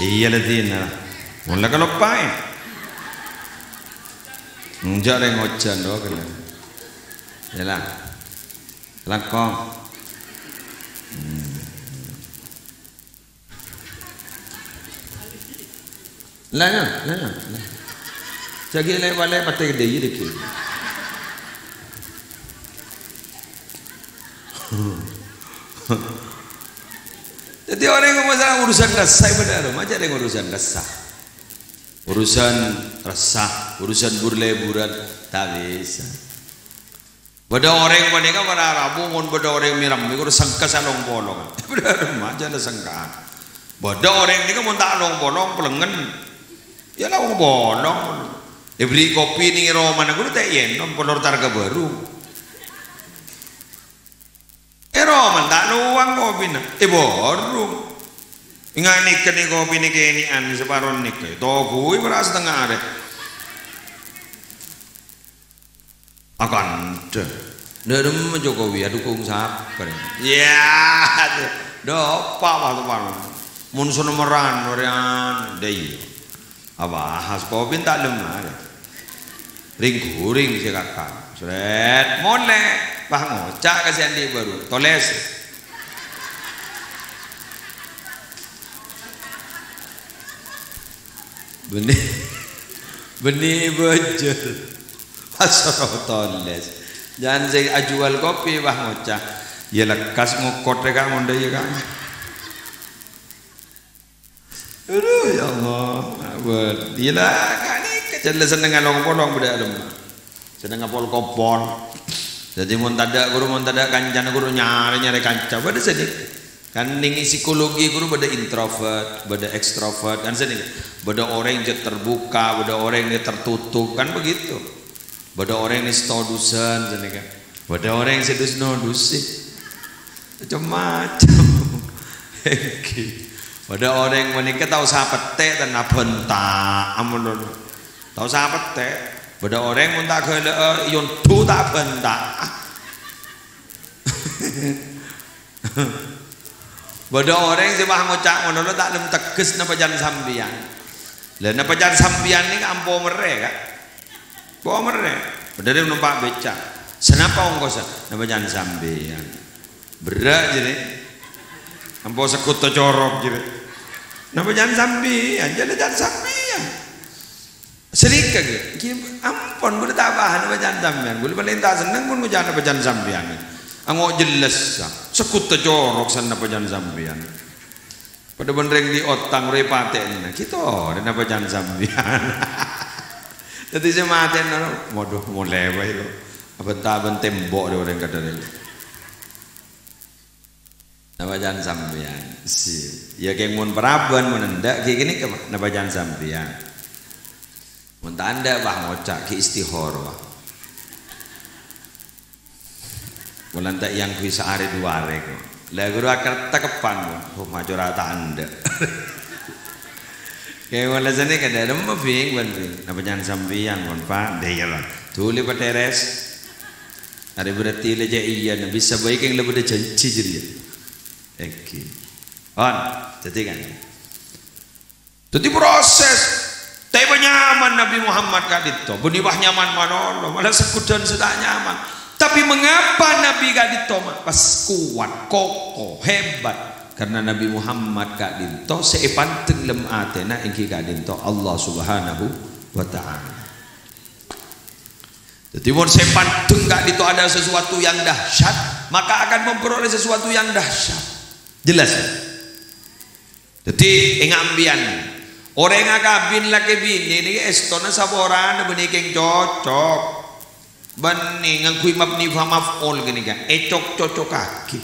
Iyâ, la dina. Mon la kaloppaè. Enjâ' rèng ojhân, do, ghellâ'. Iyâ, la. Langkong. Hmm. Lah, ya, lah, ya, lah. Jâghi lè-, lè-, patè ghâddhâ, iyâ, dâgghi'. Dhâddhi, orèng masalah urusan rassa, bâdâ, maca deh urusan rassa. Urusan rassa, urusan bur-lèburân, ta' bisa. Bâdâ orèng panèka para rabu, mon bâdâ orèng mèrem, iku sengka salong polong. Bâdâ rem aja la sengka. Bâdâ orèng nèka mon ta' long polong, pelengngen. Ya, long polong. Èberri' kopi nèng è romana, ghuru ta' ènom, polor targa baru. È romana ta' lowang kopina, è borong. Ènga' nèka nè kopi nè kènè'an, saparo nèka. Toguwi para satengnga arè. Akantha. Dâ' remma Jokowi, adukung sapa? Iyâ, dâpa' wa-, wa-, mon sonomeran, orèyan, dâ' iyâ. Apa, has kopi ta' lemma, ya? Ring-guring sè kakak. Sret, molè. Wah, ngoca' ka sè andi' baru. Tolès. Bânnè, bânnè bâjâr. Pas ro tolès. Jân sè ajhuwâl kopi, wah, ngoca'. Iyâ lekkas ngokot rè, Ka', mondhâ, iyâ, Ka'. Aduh, ya Allah. Abâd. Iyâ la, Ka', nèka jân la sennengnga long-polong bâdâ alemma. Sennengnga pol-kopol. Dhâddhi, mon tadâ' ghuru, mon tadâ' kancana ghuru, nyarè-nyarè kanca. Bâdâ sè nèka. Kan nèng psikologi ghuru bâdâ introvert, bâdâ ekstrovert, kan sè nèka. Bâdâ orèng jhât terbuka, bâdâ orèng jhât tertutup, kan begitu. Bâdâ orèng nèsto-dusân, sè nèka. Bâdâ orèng sè dus-nodusè. Macem-macem. Èngghi. Bâdâ orèng panèka ta' osa pettè', ta' nabhânta', amono. Ta' osa pettè'. Bâdâ orèng mon ta' ghâlâ'â, èyondu ta' bânta'. Bâdâ orèng sè pas ngoca' ngono lo ta' lem tegges napa can sampèyan. Lah napa can sampèyan nèka ampo merrè, Ka'? Ampo merrè. Bâdâ rè nompa' beca'. Sanapa ongkossa? Napa can sampèyan. Berrâ' jârèya. Ampo segghut tocorok jârèya. Napa can sampèyan? Jârèya can sampèyan. Sèrika, ghi? Ghi, ampon, ghulâ ta' paham apa can sampèyan. Ghulâ palèng ta' senneng mon ngoca' napa can sampèyan. Ango' jelas, sa. Segghut tocorok san napa can sampèyan. Padâ bân rèng andi' otang rowa èpatè'ana. Ghi torè napa can sampèyan. Dhâddhi sè matè'ana, waduh, molè bhâi lo. Abânta' bân tembok rè orèng kadhârâ. Napa can sampèyan? Si, ya kèng mon paraban, mon endâ', ghi ghânèka, napa can sampèyan? Mon ta' endâ', wah, ngoca' ghi istikharah. Mon la ta' èyangghuy saarè duwâ arè, kok. La ghuru akar takepan, kok. Oh, majora ta' endâ'. Kèng mon la sanèka dhâremma, Bhing, bân, Bhing. Napa can sampèyan, mon, Pak? Dhâ iyâ, la. Dhuli patèrès. Arè berarti la cè' iyâ, na, bisa bhâi kèng la bâdâ janji jârèya. Èngghi. Pon, dhâddhi kan. Dhâddhi proses. Tapè nyaman Nabi Muhammad ka'dinto. Bânnè pas nyaman malolo. Mala segghudhân sè ta' nyaman. Tapè mengapa Nabi ka'dinto ma-, pas kowat, kokoh, hebat? Karena Nabi Muhammad ka'dinto sè èpandeng lem atèna èngghi ka'dinto Allah Subhanahu wa Ta'ala. Dhâddhi, mon sè èpandeng ka'dinto ada sesuatu yang dahsyat, maka akan memperoleh sesuatu yang dahsyat. Jelas, ya? Dhâddhi, ènga' sampèyan. Orèng akabin lakè binè nèka èstona saporana bânnè kèng cocok. Bânnè ngangghuy mabni fa maf'ul ghânèka, ècok-cocokaghi.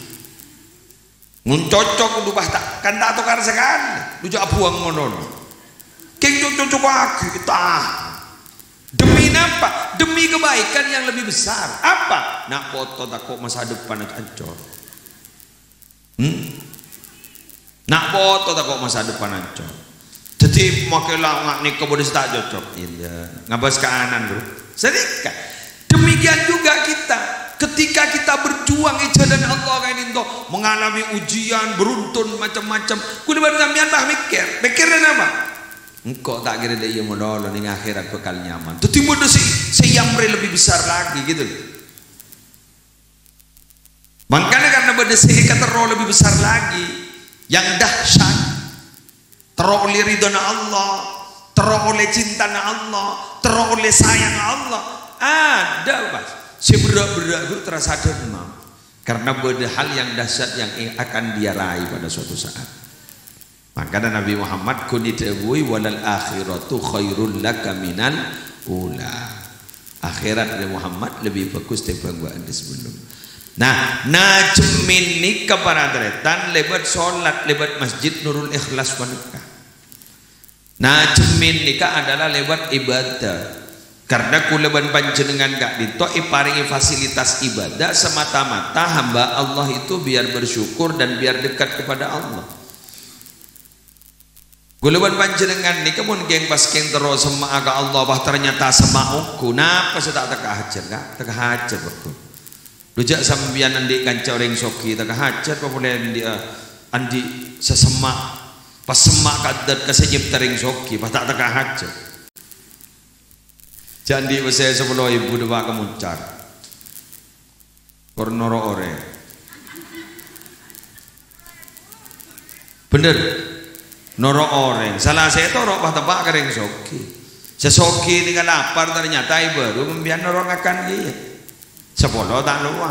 Mon cocok, kodhu pas ta', kan ta' tokar sakalè. Kodhu jhâ' abuwâng ngono. Kèng cocok-cocokaghi, ta'. Demi napa? Demi kebaikan yang lebih besar. Apa? Na' poto tako' masa depan ancor. Hmm? Na' poto tako' masa depan ancor. Dhâddhi, makkè la nga-, nèka bâdâ sè ta' cocok. Iyâ. Ngabâs ka anan, Bro. Sanèka. Demikian juga kita, ketika kita berjuang è jhâlân Allah ka'dinto, mengalami ujian, beruntun, macem-macem. Kaulâ bân sampèyan pas mèkkèr. Mèkkèrra napa? Engko' ta' kèra dâ' iyâ malolo neng akhèrat bhâkal nyaman. Dhâddhi bâdâ sè, sè èamorè lebih besar lagi, gitu loh. Mangkana karena bâdâ sè èkaterro lebih besar lagi, yang dahsyat. Terro ollè ridhâna Allah, terro ollè cintana Allah, terro ollè sayangnga Allah. Adâ, pas. Sè berrâ'-berrâ' ghuru terasa demam. Karena bâdâ hal yang dahsyat yang i-, akan dia raih pada suatu saat. Mangkana Nabi Muhammad ghun èdhâbuwi, "Walal akhiratu khairul laka minal ula." Akhèrat, ya Muhammad, lebih bagus tèmbhâng bâ'na sè sabellunna. Nah, najmin nèka para tarètan lèbât sholat, lèbât Masjid Nurul Ikhlas panèka. Najmin nèka adalah lèbât ibadah. Karena kaulâ bân panjhennengngan ka'dinto èparèngè fasilitas ibadah semata-mata hamba Allah itu biar bersyukur dan biar dekat kepada Allah. Kaulâ bân panjhennengngan nèka mon kèng pas kèng terro semma'a ka Allah, wah, ternyata semma' ongghu. Napa sè ta' tekka hajat, Ka'? Tekka hajat, bâkto. Lo jhâ' sampèyan andi' kanca orèng soghi, tekka hajat, apa polè andi', eh, andi' sè semma'. Pas semma' ka'dinto ka sè nyèpta orèng soghi, pas ta' tekka hajat. Jhâ' andi' pèssè sapolo èbu dâpa' ka Moncar. Kor noro' orèng. Bhender. Noro' orèng. Sala sè toro' pas teppa' ka orèng soghi. Sè soghi nèka lapar, ternyata è bâru' sampèyan noro' ngakan kèya. Sapolo ta' lowa.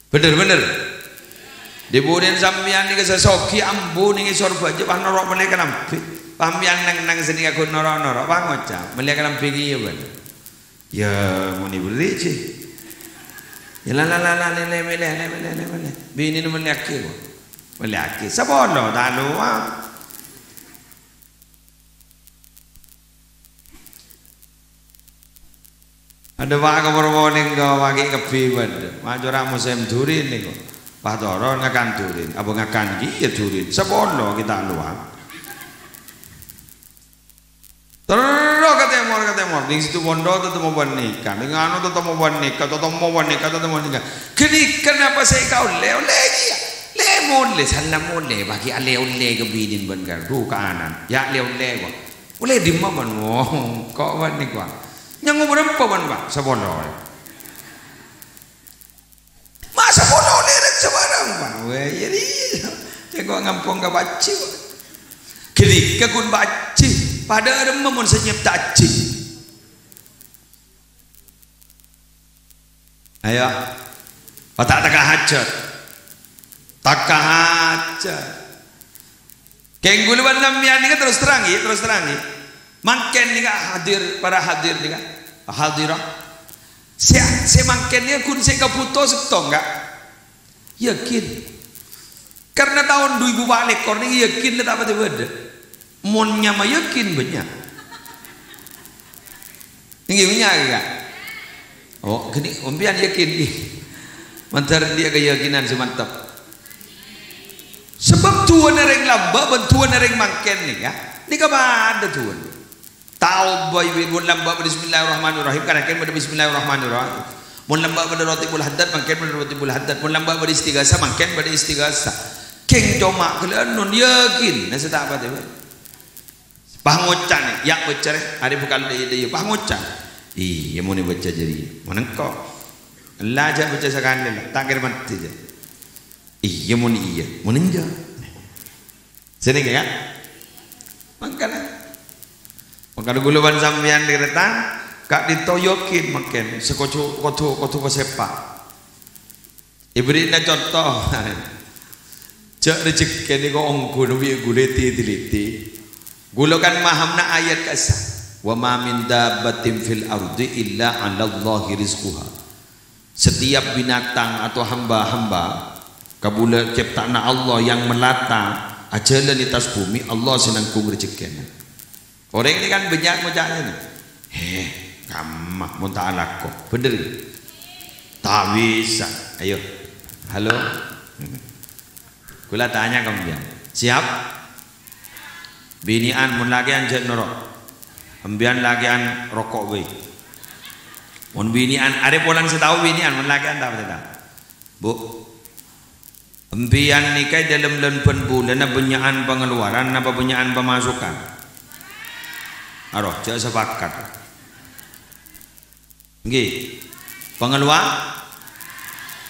Bhender, bhender. Dhi-budhina sampèyan nèka sè soghi ambu nèng è Sorbhâjâ pas noro' mellè kalambhi. Pas sampèyan neng-neng sè nèka ghun noro'-noro', pas ngoca', "Mellè kalambhi kèya, bân." Ya, mon èberri', Ji. Ya, la, la, la, la, lè, lè, mellè, lè, mellè, lè, mellè. Binèna mellèyaghi, kok. Mellèyaghi. Sapolo, ta' lowa. Adâ' pa' ka Purwolinggo, ma' ghi' kabbhi bâdâ. Ma' cora' mosèm durin nèko. Pas toron ngakan durin. Apa ngakan ghi' ya durin. Sapolo ghi' ta' lowa. Terro ka tèmor, ka tèmor. Nèng Situbondo tatemmo bân nèka. Nèng anu tatemmo bân nèka, tatemmo bân nèka, tatemmo bân nèka. Ghânèka napa sè èkaollè? Ollè kèya. Lè molè, sala molè, bâgi alè-ollè ka binèn bân ka-, du kanan. Ya alè-ollè, kok. Ollè dimma bân? Wo, kok bân nèka. Nyango bârâmpa bân, Pak? Sapolo. Masa podo lèrèk sabarang, Pak? Wah, iyâ, iyâ. Cè' kok ngampong ka Pak Haji, Pak. Ghânèka ghun Pak Haji. Padâ remma mon sè nyèpta Haji. Ayo. Apa ta' tekka hajat? Tekka hajat. Kèng kaulâ bân sampèyan nèka terus terang, ghi, terus terang, ghi. Mangkèn nèka hadir, para hadir nèka, hadirah. Sè, sè mangkèn nèka ghun sè kabhuto sèttong, Ka'. Yakin. Karena taon du èbu pa' lèkor nèka yakin la ta' patè bâdâ. Mon nyama yakin bânnya'. Èngghi, bânnya', ghi, Ka'? Oh, ghânèka, sampèyan yakin, ghi. Mandhâr andi' kayakinan sè mantep. Sabâb du'âna rèng lambâ' bân du'âna rèng mangkèn nèka, nèka padâ du'âna. Tao bhâi, mon lambâ' bâdâ bismillahirrahmanirrahim, kan mangkèn bâdâ bismillahirrahmanirrahim. Mon lambâ' bâdâ Ratibul Haddad, mangkèn bâdâ Ratibul Haddad. Mon lambâ' bâdâ Istighasah, mangkèn bâdâ Istighasah. Kèng coma ghellâ' non yakin, nah sè ta' patè bâdâ. Pas ngoca' nè, ya' bâca rè, arè bhâkal dâ-, dâ-, pas ngoca'. Iyâ, mon èbâca jârèya. Mon engko'. Ella jhâ' bâca sakalè, la. Ta' kèra mantè, jhâ'. Iyâ, mon iyâ. Mon enjâ'. Sè nèka, Ka'? Mangkana. Mangkana kaulâ bân sampèyan dhi-, tarètan, ka'dinto yakin mangkèn, sè kodhu, kodhu, kodhu pasèpa'. Èbèrri'na conto. Jhâ' rejhekkè nèko ongghu bi' ghulâ ètè-, ètè-, ètè-. Ghulâ kan mahamma ayat ka'issa', "Wa ma min dabbatin fil ardi illa 'alallahi rizquha." Setiap binatang atau hamba-hamba kabulâ cipta'anna Allah yang melata ajhâlân è attas bhumè, Allah sè nanggung rejekkèna. Orèng nèka kan bânnya' ngoca' ngènè, "Hè, kamma mon ta' alako." Bhender, ghi? Ta' bisa. Ayo. Halo. Kaulâ tanya ka sampèyan. Siap? Binè'an, mon lakè'an jhâ' noro'. Sampèyan lakè'an roko' bhâi. Mon binè'an, arè polana sè tao binè'an, mon lakè'an ta' patè tao. Bu, empèyan nèka è dâlem lân bân bulânna bânnya'an pangaluwaran napa bânnya'an pamasokan? Aro, jhâ' sapakat. Ènggi. Pangaluwa-,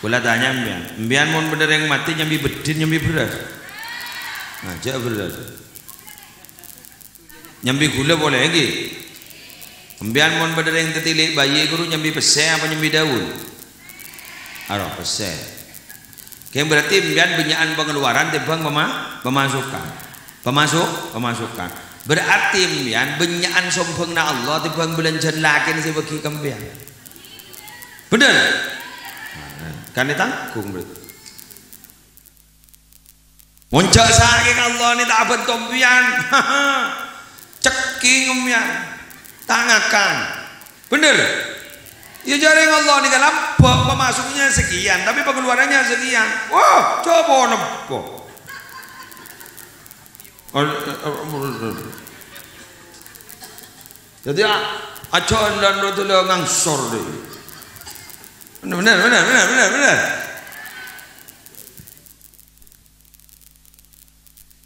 Kaulâ tanya empèyan. Empèyan mon bâdâ rèng matè nyambi bheddhin nyambi bherrâs? Nah, jhâ' bherrâs. Nyambi ghulâ polè, ènggi? Empèyan mon bâdâ rèng tatilè bâjhi ghuru nyambi pèssè apa nyambi dâun? Aro, pèssè. Kèng berarti empèyan bânnya'an pangaluwaran tèmbhâng pama-, pamasokan. Pamasok-, pamasokan. Berarti empèyan bânnya'an sombhângnga Allah tèmbhâng bâlânjhâna lakèna sè èbâghi ka empèyan. Bhender? Nah, kan ètanggung berarti. Mon jhâ' sakèng Allah nè ta' abhânto empèyan. Cekking empèyan. Ta' ngakan. Bhender? Iyâ, jhâreng Allah nèka lambâ' pamasoknya sekian, tapi pengeluarannya sekian. Wah, coba nempo. Dhâddhi, a-, ajhâlân ro dâlâ ngangsor, deh. Bhender, bhender, bhender, bhender, bhender.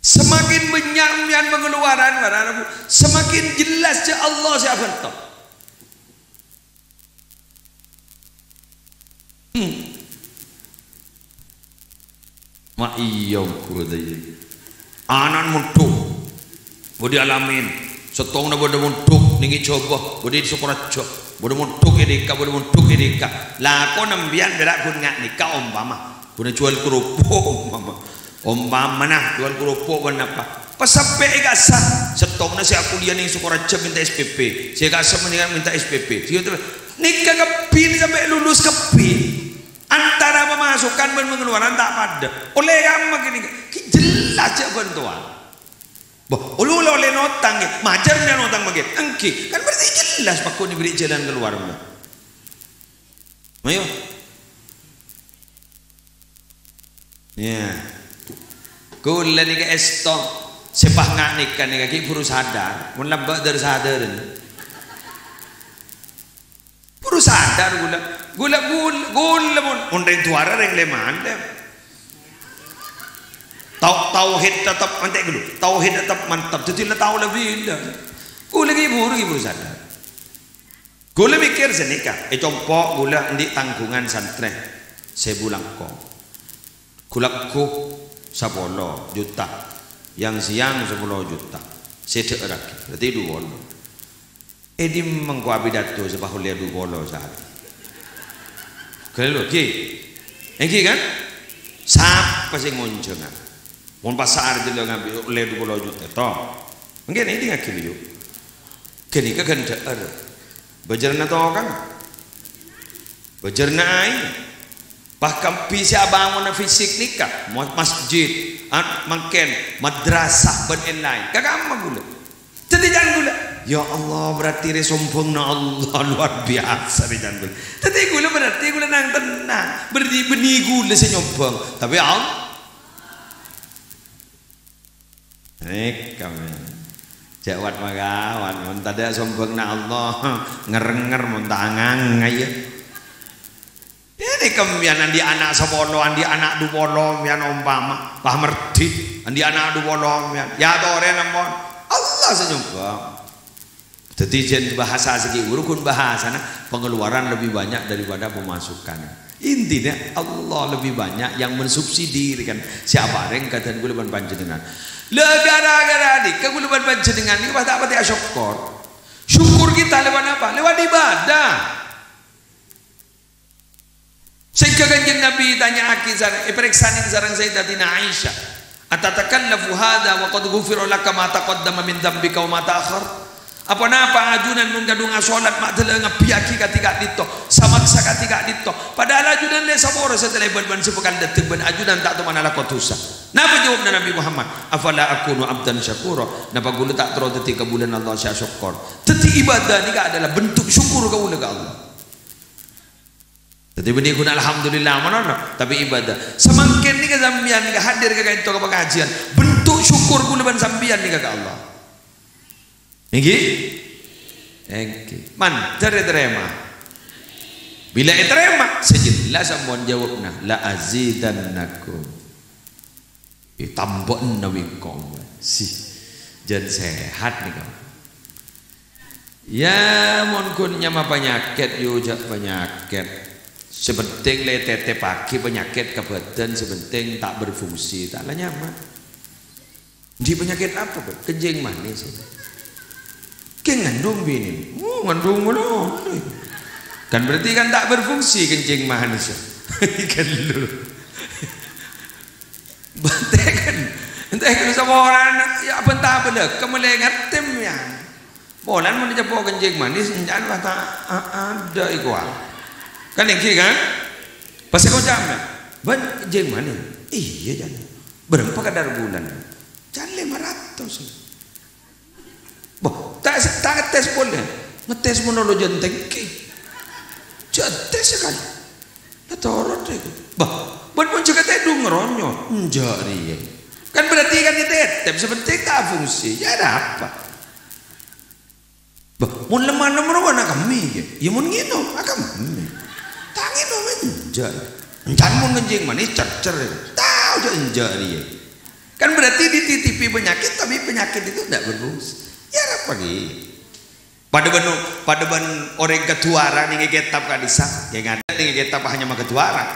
Semakin bânnya' empèyan pengeluaran, para rabu, semakin jelas jhâ' Allah sè abhânto. Hmm. Ma' iyâ, ongghu, ta' iyâ. Ana'na mondhuk. Bâdâ Al-Amin. Sèttongnga bâdâ mondhuk nèng è Jhâbâ, bâdâ è Sukoraja. Bâdâ mondhuk è nèka, bâdâ mondhuk è nèka. Lakona empèyan pèra' ghun nga' nèka ompama. Ghun ajhuwâl kerupuk, ompama. Ompamana, jhuwâl kerupuk bân apa. Pasampè' è ka'issa', sèttongnga sè akuliyâ nèng Sukoraja mènta S P P. Sè ka'issa' mendingan mènta S P P. Sè itu, nèka kabbhi sampè' lulus kabbhi. Antara pamasokan bân pangaluwaran ta' padâ. Ollè kamma kènè, ghi' jelas jhâ' bhântowan. Bâh, ollè, ollè, ollè notang, ya. Majâr nè notang mangkèn. Ènggi, kan berarti jelas pakon èberri' jhâlân kalowar, ya. Ayo. Ya. Kaulâ nèka èsto, sè pas nga' nèka nèka ghi' buru sadar, mon lambâ' dâr-sadârân. Buru sadar kaulâ. Kaulâ, kaulâ, kaulâ mon, mon rèng duwârâ rèng lèman, deh. Tau-, tauhid tetep, antè' ghâllu. Tauhid tetep mantep. Dhâddhi la tao lebbi, deh. Kaulâ ghi' buru, ghi' buru sadar. Kaulâ mèkkèr sanèka, è compo' kaulâ andi' tangghungan santrè sèbu langkong. Ghu-lagghu sapolo juta, yang-sèyang sapolo juta, sè dhâ'ârraghi, berarti du polo. È dimma engko' apidato sè pas ollè du polo saarè? Ghâllu, ghi? Ènggi, kan? Sapa sè ngonjhânga? Mon pas saarè jâ' la ngambi' ollè du polo juta, to? Mangkèn èdingngaghi, yu. Ghânèka ghân dhâ'âr. Bâjârânna tokang. Bâjârânna aèng. Pas kabbhi sè abângona fisik nèka, mo-, masjid, an-, mangkèn, madrasah, bân èn-laèn. Ka kamma kaulâ. Dhâddhi can kaulâ, "Ya Allah, berarti rè sombhângnga Allah luar biasa rè can kaulâ." Dhâddhi kaulâ berarti kaulâ nang tennang. Berarti bânnè kaulâ sè nyombhâng. Tapè Allah. Nèka, men. Jhâ' wat-mawat, mon tadâ' sombhângnga Allah, ngèr-ngèr mon ta' ngangaè, ya. Ini kembian andi' ana' sapolo, andi' ana' du polo, mbiyan ompama, pas merdhi, andi' ana' du polo, mbiyan. Ya torè, nampon. Allah sè nyombhâng. Dhâddhi, jhân bhâsa sè ghi' bhuru ghun bhâsana pengeluaran lebih banyak daripada pemasukan. Intinya, Allah lebih banyak yang mensubsidi, kan, sè aparèng ka dân kaulâ bân panjhennengngan. La, gara-gara nèka kaulâ bân panjhennengngan nèka ta' patè asokkor. Syukur kita lewat apa? Lewat ibadah. Sehingga Kanjeng Nabi ètanya'aghi sar-, èparèksanè sareng Sayyidatina Aisyah, "Atatakallafu hadza wa qad ghufira laka ma taqaddama min dzambika wa ma ta'akhkhar?" Apa-napa ajunan mon kadhung asolat ma' dâlâ ngabbhiyâghi kadhi ka'dinto, samaksa kadhi ka'dinto? Padahal ajunan lè saporo sè talèbât bân sè bhâkal dâteng bân ajunan ta' toman alako dhusa. Napa jâwâbbhâ Nabi Muhammad? "Afala akunu abdan syakura?" Napa kaulâ ta' terro dhâddhi kabulâna Allah sè asokkor? Dhâddhi ibadah nèka adalah bentuk syukur kaulâ ka Allah. Dhâddhi bânnè ghun alhamdulillah manono, tapè ibadah. Samangkèn nèka sampèyan nèka hadir ka ka'dinto ka pangajiân, bentuk syukur kaulâ bân sampèyan nèka ka Allah. Ènggi? Ènggi. Man, jhâ' rè tarèma. Bilâ ètarèma, sè jelas ampon jâwâbbhâ, "La azidannakum." Ètambâ'âna bi' engko'. Si, jân sehat nèka. Ya, mon ghun nyama panyakèt, yu jâ' panyakèt. Sè penting la ètètèpaghi panyakèt ka bâdân, sè penting ta' berfungsi, ta' la nyama. Andi' panyakèt apa, Bâ'? Kencing manis. Kèng ngandung binèna. Oh, ngandung mulu. Kan berarti kan ta' berfungsi kencing manis. Ghâllu. Bâ'na kan, bâ'na kan saporana, ya, bân ta' bâlâ, kemulai ngatèm, ya. Polana mon ècapo' kencing manis, ènca'na la ta' a-, ada iku, ah. Kan èngghi, kan? Pas èkoca', "Bân, kencing manis?" "Iyâ, Can." "Bârâmpa kadhâr bulân?" "Can lèma ratos." Bâh, ta', ta' ngetes polè. Ngetes monologen tèngghi. Jâ' tes sakalè. La torot rè. Bâh, bân mon jâgâ tèdung ngeronyo. Enjâ' rèya. Kan berarti kan ètètèp, sè penting ta' fungsi. Ya ada apa? Bâh, mon lèma ennem rowa na' kemmè, ya. Ya mon ngènom, akemmè. Ta' ngènom, enjâ'. Encan mon kencing manis, cèr-cèr. Tao jâ' enjâ' rèya. Kan berarti dititipi penyakit, tapi penyakit itu ndak berfungsi. Ya, apa lagi? Padâ bân, padâ bân orèng kaduwârâ nèng kètab ka'dissa', kèng adâ' nèng kètab hanya makaduwârâ.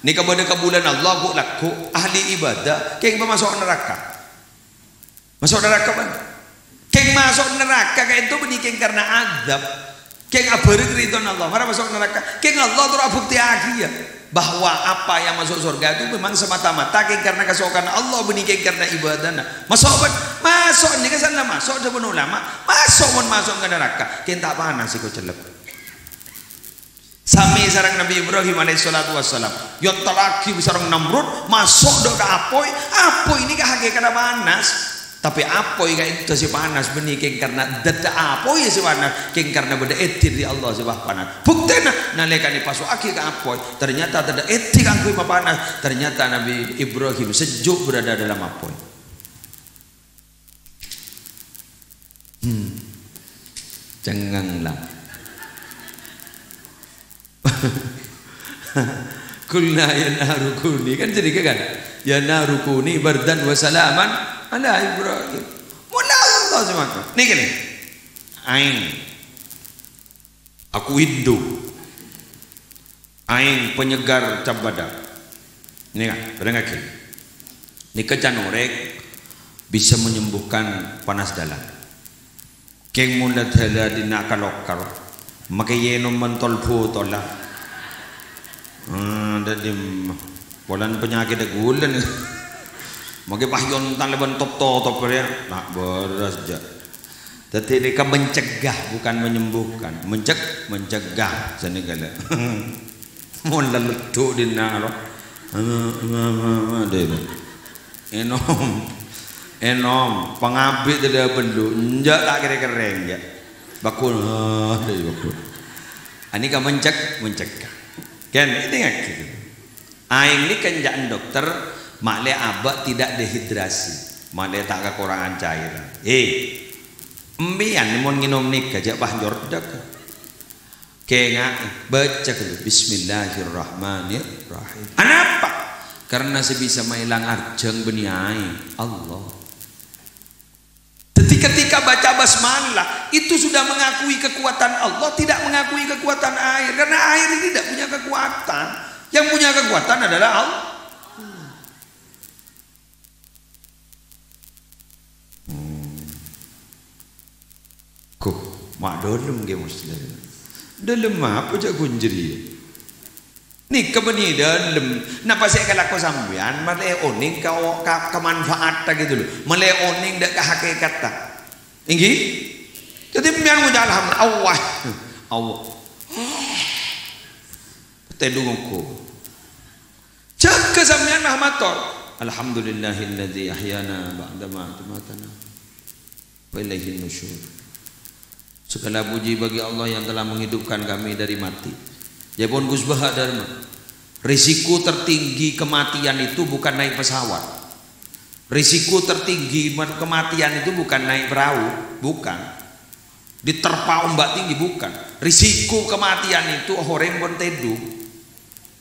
Nèka bâdâ kabulâna Allah, ghu'-lagghu', ahli ibadah, kèng pamaso' naraka. Maso' naraka, bân. Kèng maso' naraka ka'dinto bânnè kèng karna adhâb. Kèng abhâreng ridhona Allah. Mara maso' naraka. Kèng Allah terro abhuktèyaghi, ya, bahwa apa yang masuk surga itu memang semata-mata kèng karna kasokanna Allah, bânnè kèng karna ibadahna. Maso', bân. Maso' nèka sanna maso', dhâbuna ulama. Maso' mon maso' ka naraka. Kèng ta' panas sè èkocelep. Samè sareng Nabbhi Ibrahim alaihissalatu wassalam. Èontallaghi sareng Namrud, maso' dâ' ka apoy. Apoy nèka hakèkatta panas. Tapè apoy ka'dinto sè panas bânnè kèng karna dâdâ apoy sè panas, kèng karna bâdâ èdin dâri Allah sè pas panas. Buktèna, nalèkana èpaso'aghi ka apoy, ternyata tadâ' èdin kaangghuy mapanas. Ternyata Nabbhi Ibrahim sejuk berada dalam apoy. Hmm. Cengngeng la. "Qulna ya naru kuni," kan jadi kan? "Ya naru kuni bardan wa salaman ala Ibrahim." Mula Allah semaka. Nèka nè. Aèng. Aku Hindu. Aèng penyegar cabada. Nèka, bârângngaghi. Nèka can orèng bisa menyembuhkan panas dalam. Kèng mon la dâlâ dinna' ka lokal, makè ènom mentol botol la. Ah, dâddhi, m-, polana panyakèt ghulâ nè. Makè pas èontal bân top-totop rèya, ta' bârâs jâ'. Dâddhi nèka mencegah, bukan menyembuhkan. Menceg-, mencegah, sanèka la. Mon la leddhu' dinna' ro. Ama, ama, ama, ama, dâ' ènom. Ènom. Ènom. Pangabit dâ' bellu'. Enjâ' ta' kèrè-kèrè, enjâ'. Bakul. Ah, dâ' bakul. Anèka menceg-, mencegah. Kan, èdingngaghi. Aèng nèka ènjâ'ân dokter, ma'lè abâ' tidak dehidrasi, ma'lè ta' kakorangan cairan. Eh, empèyan mon ngènom nèka jâ' pas njordhâk. Kènga'è, baca ghâllu, "Bismillahirrahmanirrahim." Anapa? Karena sè bisa maèlang arjhâng bânnè aèng, Allah. Jadi ketika baca basmalah, itu sudah mengakui kekuatan Allah, tidak mengakui kekuatan air. Karena air ini tidak punya kekuatan. Yang punya kekuatan adalah Allah. Hmm. Koh, ma' dâlem ghi, Muslim. Dâlem apa jâ' ghun jârèya? Nèka bânnè dâlem. Napa sè èkalako sampèyan? Ma'lè onèng ka, ka, ka manfaatta gitu loh. Ma'lè onèng dâ' ka hakèkatta. Èngghi? Dâddhi sampèyan ngoca' alham-, Allah. Allah. Tèdung ongghu. Jâgâ sampèyan mah mator. "Alhamdulillahilladzi ahyana ba'dama amatana wa ilaihin nusyur." Segala puji bagi Allah yang telah menghidupkan kami dari mati. Jâèpon Gus Baha Dharma. Risiko tertinggi kematian itu bukan naik pesawat. Risiko tertinggi ma-, kematian itu bukan naik perahu, bukan. Diterpa ombak tinggi, bukan. Risiko kematian itu orèng pon tèdung.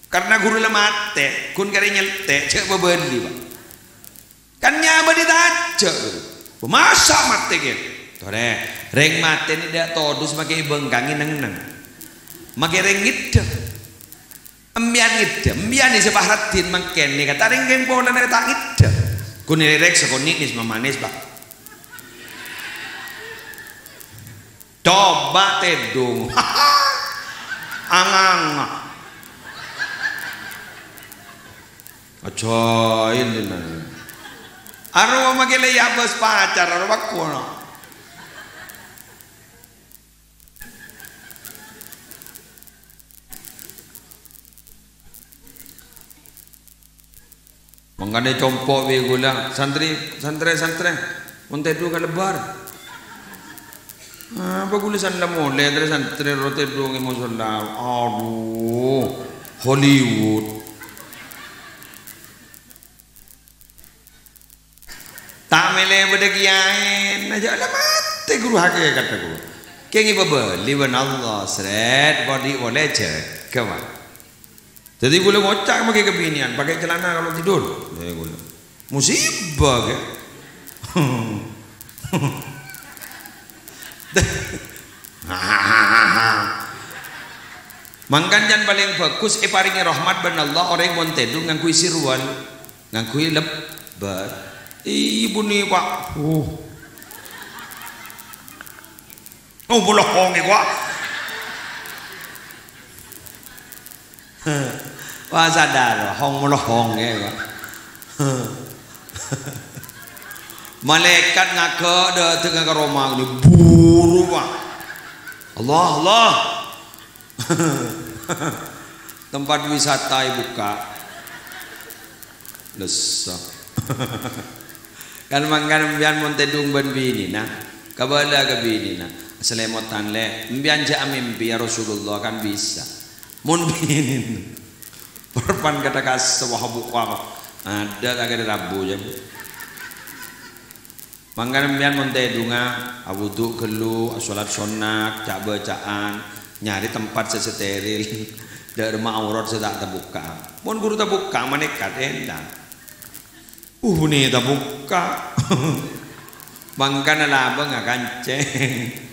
Karena ghuru la matè, ghun karè nyèltè', jhâ' bâbâli, Pak. Kan nyabâ ditajâ', ghuru. Masa' matè kèya? Torè, rèng matè nè dâ' todus makè bengkangè neng-neng. Makè rèng ngeddhâ. Empèyan ngeddhâ, empèyan nè sè Fahraddin mangkèn nè kata rèng kèng polana ta' ngeddhâ. Ghun rèk sakonè' nè sè mamanès, Pak. Coba tèdung. Anganga. Ajaib tenan. Arowa makè la èabâs pacar, arowa kono. Mangkana compo' bi' ghulâ, santrè, santrè, santrè, mon tèdung kalebbar. Apa ghulâ san la molè, santrè, santrè ro tèdung è mosolla. Adhu, Hollywood. Ta' mèlè bâdâ kiyaèna, jhâ' la matè ghuru hakèkatta ghuru. Kèng èpabâli bân Allah, srèt, podi' polè jâgâ, Pak. Dhâddhi ghulâ ngoca' makè ka binèyan, "Pakai celana kalau tidur." Eh, ghulâ. Musibah, kè. Mangkana jhân palèng bhâghus èparèngè rahmat bân Allah orèng mon tèdung ngangghuy sirwal, ngangghuy lebbâr. Iyâ, bunyi, Pak. Uh. Oh, molongè, Pak. Wah, sadar, hong molongè, Pak. Malaèkat ngaghâ' dâteng ka roma, buru, Pak. Allah, Allah. Tempat wisata èbukka'. Lessa. Kan mangkana empèyan mon tèdung bân binèna, kabâlâ ka binèna. Salèmotan, Lè'. Empèyan jhâ' amèmpè, ya Rasulullah, kan bisa. Mon binèna. Perpan kata kassa, wah, bukka'. Adâ' ta' kèra rabu, jhâ'. Mangkana empèyan mon tèdunga, awudu' ghâllu, asolat sonnat, ca'-bâca'an, nyarè tempat sè steril, dâ' remma aurat sè ta' tabukka'. Mon ghuru tabukka', malaèkat èndhâng. Uh, bânnè tabukka'. Mangkana labângnga kancèng.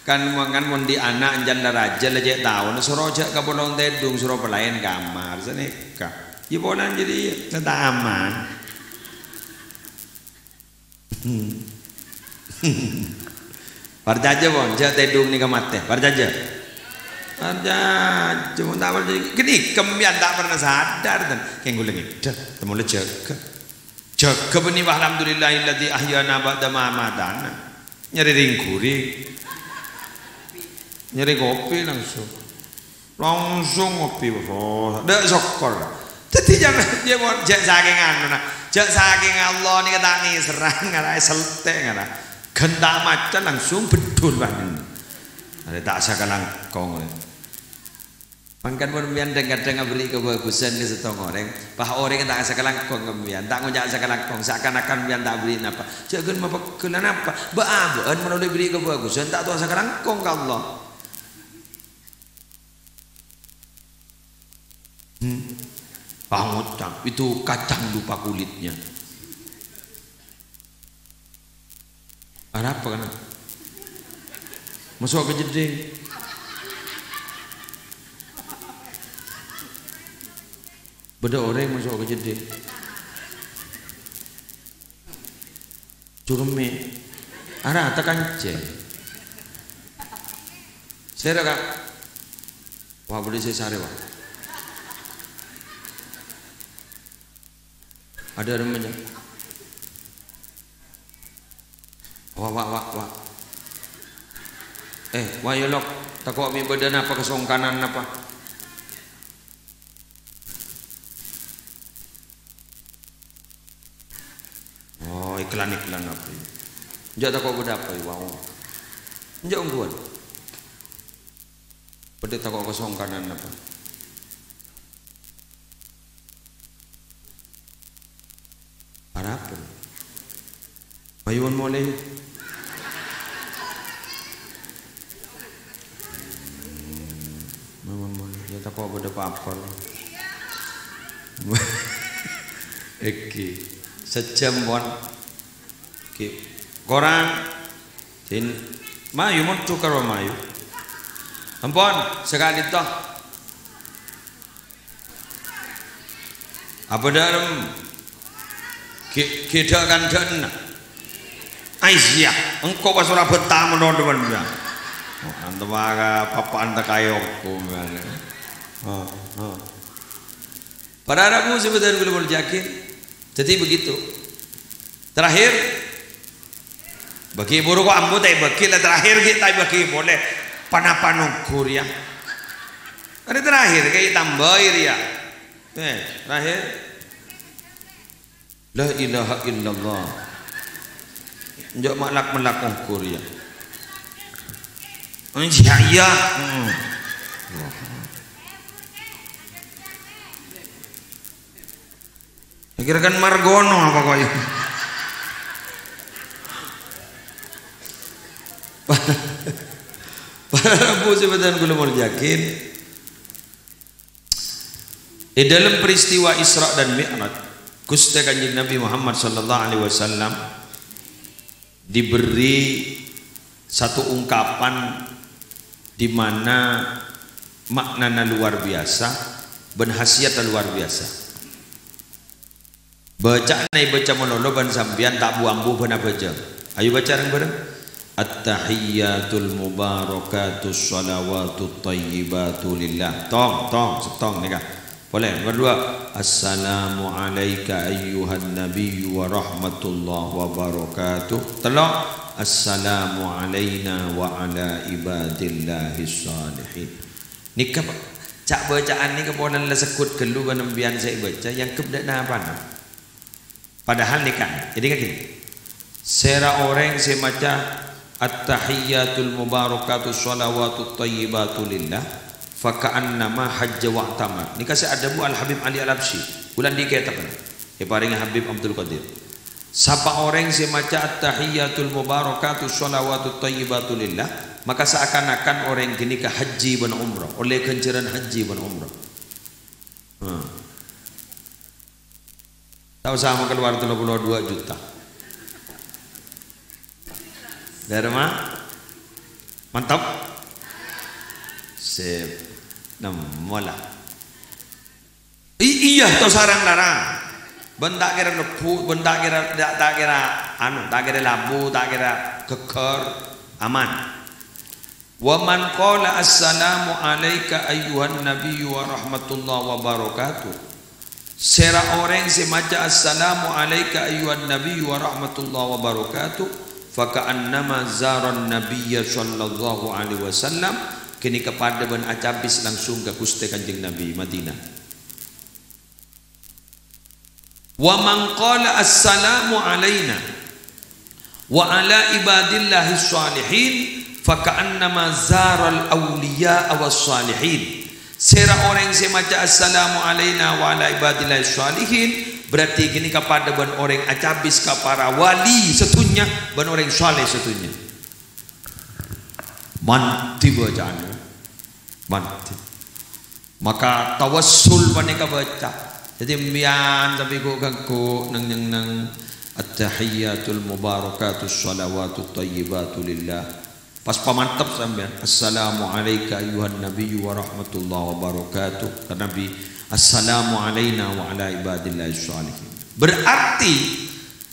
Kan mangkana mon dhi' ana' jhân la rajâ la cè' taona, soro jhâ' ka polong tèdung, soro palaèn kamar, sanèka. Iyâ polana jârèya, la ta' aman. Parcajâ, pon, jhâ' tèdung nèka matè. Parcajâ? Parcajâ, mon ta' parcajâ. Ghânèka empèyan ta' pernah sadar, ten. Kèng ghulâ ngèdhâ, temmo la jâgâ. Jâgâ bânnè, "Alhamdulillahilladzi ahyana ba'da ma amatana." Nyarè rèng-ghurèng. Nyarè kopi langsung. Langsung ngopi, bos. Dâ' sokkor. Dhâddhi jhâ', jhâ', jhâ' sakèng anona. Jhâ' sakèng Allah nèka ta' nèserrang, ngara èseltè', ngara. Ghân ta' maca langsung beddhul, Pak. Arè ta' sakalangkong, ya. Mangkana mon empèyan dhâng-kadhâng aberri' kabhâghusân ka sèttong orèng, pas orèngnga ta' sakalangkong ka empèyan, ta' ngoca' sakalangkong, seakan-akan empèyan ta' aberri' napa. Jhâ' ghân mapegghel, napa? Bâ'-abâ'ân mon ollè èberri' kabhâghusân, ta' towa sakalangkong ka Allah. Hmm. Pangoca', itu kacang lupa kulitnya. Arapa kana? Maso' ka jeddhing. Bâdâ orèng maso' ka jeddhing. Curemmè'. Arata kancèng. Sèra, Ka'. Wah, bâdâ sè sarè, wah. Adâ' remma, jâ. Wah, wah, wah, wah. Eh, wah, yâ, Lok. Tako' mè' bâdâ napa kasongkanan napa? Oh, iklan-iklan apa ini? Enjâ' tako' bâdâ apa, wah. Enjâ' ongghuwân. Bâdâ tako' kasongkanan apa? Arapa? Mayuwân molè. Kok bâdâ papon? Èngghi. Sajjhâm, pon. Èngghi. Korang. Din. Mayu, mondhuk karo mayu. Ampon, sakalè to. Apa dâlem? Ghi-, ghi' dâ'-kandâ'na. Aisyah, engko' pas ora bhâta menon, teman, ya. Oh, ante'na ka papa'an ta' kayo, ko, ngene. Oh, oh. Para rabu sè bâdhân kaulâ molja'aghi. Jadi begitu. Terakhir, bâgi buru kok ambu ta' èbâgi, la terakhir ghi' ta' èbâgi polè. Ponapa nonggu rèya? Arè terakhir, kaè tambâi rèya. Eh, terakhir. La ilaha illallah. Enjâ' mellak-mellak nonggu rèya. Iya, iya. Hmm. Kira kan Margono apa kok ya? Para rabu sè bâdhân kaulâ molja'aghi. È dâlem peristiwa Isra dan Mi'raj, Ghustè Kanjeng Nabi Muhammad sallallahu alaihi wasallam diberi satu ungkapan di mana maknana luar biasa, bân khasiatna luar biasa. Bâca'na èbâca malolo bân sampèyan ta' bu-ambu bân abhâjâng. Ayo bâca reng-bhâreng. At-tahiyyatul mubarakatus shalawatut thayyibatu lillah. Tong, tong, sèttong nèka. Polè, nomor dua. Assalamu alaika ayyuhan nabiyyu wa rahmatullahi wa barakatuh. Tello'. Assalamu alaina wa ala ibadillahis shalihin. Nèka, Pak, ca'-bâca'an nèka polana la segghut ghâllu bân sampèyan sè èbâca, èangghep dâ' napana. Padahal nèka, èdingngaghi. Sèra orèng sè maca "At-tahiyyatul mubarakatus shalawatut thayyibatu lillah, fa ka'annama hajja wa'tamar." Nèka sè adhâbu Al-Habib Ali Al-Habsyi. Kaulâ andi' kètabbhâ. Èparèngè Habib Abdul Qadir. Sapa orèng sè maca "At-tahiyyatul mubarakatus shalawatut thayyibatu lillah," maka saakan-akan orèng ghânèka hajji bân umrah, ollè ghânjhârân hajji bân umrah. Hmm. Ta' osa makalowar tello polo dua juta. Dâremma? Mantap? Sip. Nemmo la. I-, iyâ, to sareng-lareng. Bân ta' kèra lebbu, bân ta' kèra, ta', ta' kèra, anu, ta' kèra labu, ta' kèra ghâggâr, aman. Wa man qala, "Assalamu alaika ayyuhan nabiyyu wa rahmatullahi wa barakatuh." Sèra orèng sè maca, "Assalamu alaika ayyuhan nabiyyu wa rahmatullahi wa barakatuh," fa ka'annama zaran nabiyya sallallahu alaihi wasallam, ghânèka padâ bân acabis langsung ka Ghustè Kanjeng Nabi Madinah. Wa man qala, "Assalamu alaina wa ala ibadillahis shalihin," fa ka'annama zaral awliya was shalihin. Sèra orèng sè maca, "Assalamu alaina wa ala ibadillahis shalihin," berarti ghânèka padâ bân orèng acabis ka para wali sadhunnya bân orèng saleh sadhunnya. Mandhi bâca'anna. Mandhi. Maka tawassul panèka bâca. Dhâddhi, sampèyan tapè ghu-ghânggu neng-, neng-, neng, "At-tahiyyatul mubarakatus shalawatut thayyibatu lillah." Pas pamantep sampèyan, "Assalamu alaika ayyuhan nabiyyu wa rahmatullahi wa barakatuh." Ka Nabi, "Assalamu alaina wa ala ibadillahis shalihin." Berarti,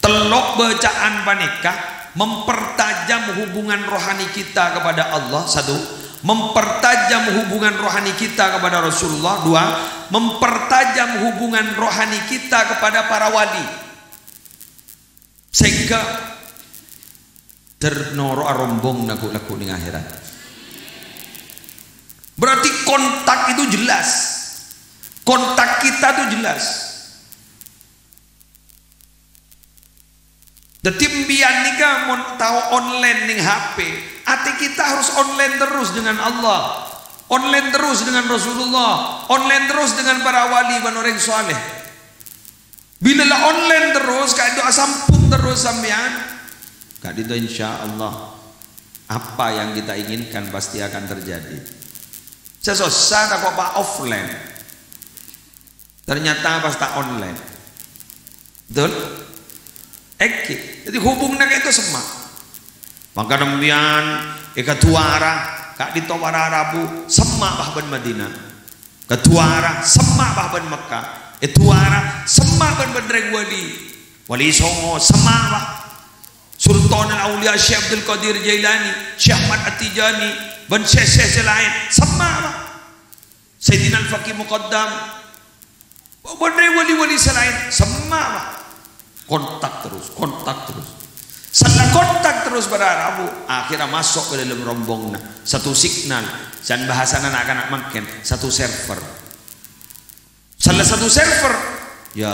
tello' bâca'an panèka mempertajam hubungan rohani kita kepada Allah, satu, mempertajam hubungan rohani kita kepada Rasulullah, dua, mempertajam hubungan rohani kita kepada para wali. Sehingga ter noro'a rombong lagghu'-lagghu' neng akhèrat. Berarti kontak itu jelas. Kontak kita itu jelas. Dhâddhi, sampèyan nèka mon tao online neng H P, atè kita harus online terus dengan Allah, online terus dengan Rasulullah, online terus dengan para wali bân orèng saleh. Bilâ la online terus, ka'dinto asampung terus sampèyan, ka'dinto insyaallah apa yang kita inginkan pasti akan terjadi. Sè sossa tako' pas offline. Ternyata pas ta' online. Betul? Èngghi. Dhâddhi hubunganna ka'dinto semma'. Mangkana sampèyan èkaduwâ ara, ka'dinto para rabu, semma' pas bân Madinah. Kaduwâ ara, semma' pas bân Mekkah. Èduwâra, semma' bân, bân rèng wali. Wali Songo, semma' pas. Sultanul Aulia Syekh Abdul Qadir Jailani, Syekh Ahmad At-Tijani, bân syekh-syekh sè laèn, semma' pas. Sayyidina Al-Faqih Muqaddam, bân rèng wali-wali sè laèn, semma' pas. Kontak terus, kontak terus. Sella kontak terus para rabu, akhirnya maso' ka dâlem rombonganna. Satu signal, jhân bhâsana na'-kana' mangkèn, satu server. Sella satu server, ya,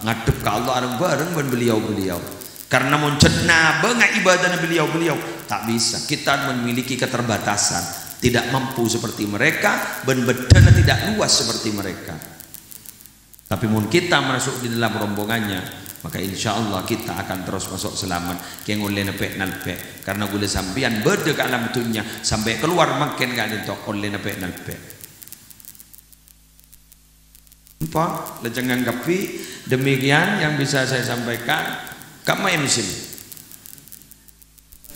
ngadhep ka Allah areng-bareng bân beliau-beliau. Karena mon jhât nabângnga ibadahna beliau-beliau, tak bisa. Kita memiliki keterbatasan, tidak mampu seperti mereka, bân bâddhâna tidak luas seperti mereka. Tapi mon kita masuk di dalam rombongannya, maka insya Allah kita akan terus masuk selamat. Kèng ollèna pè' nalpè'. Karena ghulâ sampèyan bâdâ ka alam dunya, sampè' kalowar mangkèn ka'dinto ollèna pè' nalpè'. Empa, lècengngan kabbhi, demikian yang bisa saya sampaikan. Kamma M C?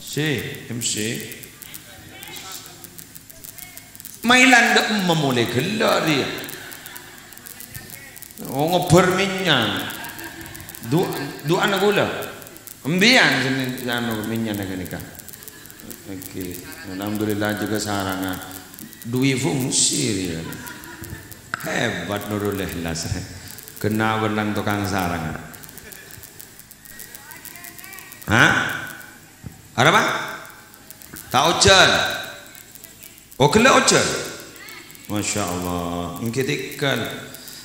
Si, M C. Mailan dâ' emma molè ghellâ' rèya. Oh, ngobbhâr mènnya'. Du-, du'ana ghulâ. Embiyan sè anu mènnya' ghânèka. Oke. Alhamdulillah jhughân sarangan. Dui fungsi rèya. Hebat Nurul Ikhlas. Kèng bân tukang sarangan. Hah? Arapa? Ta' ojhân. Oh, ghellâ' ojhân. Masya Allah. Èngghi tèngghâl.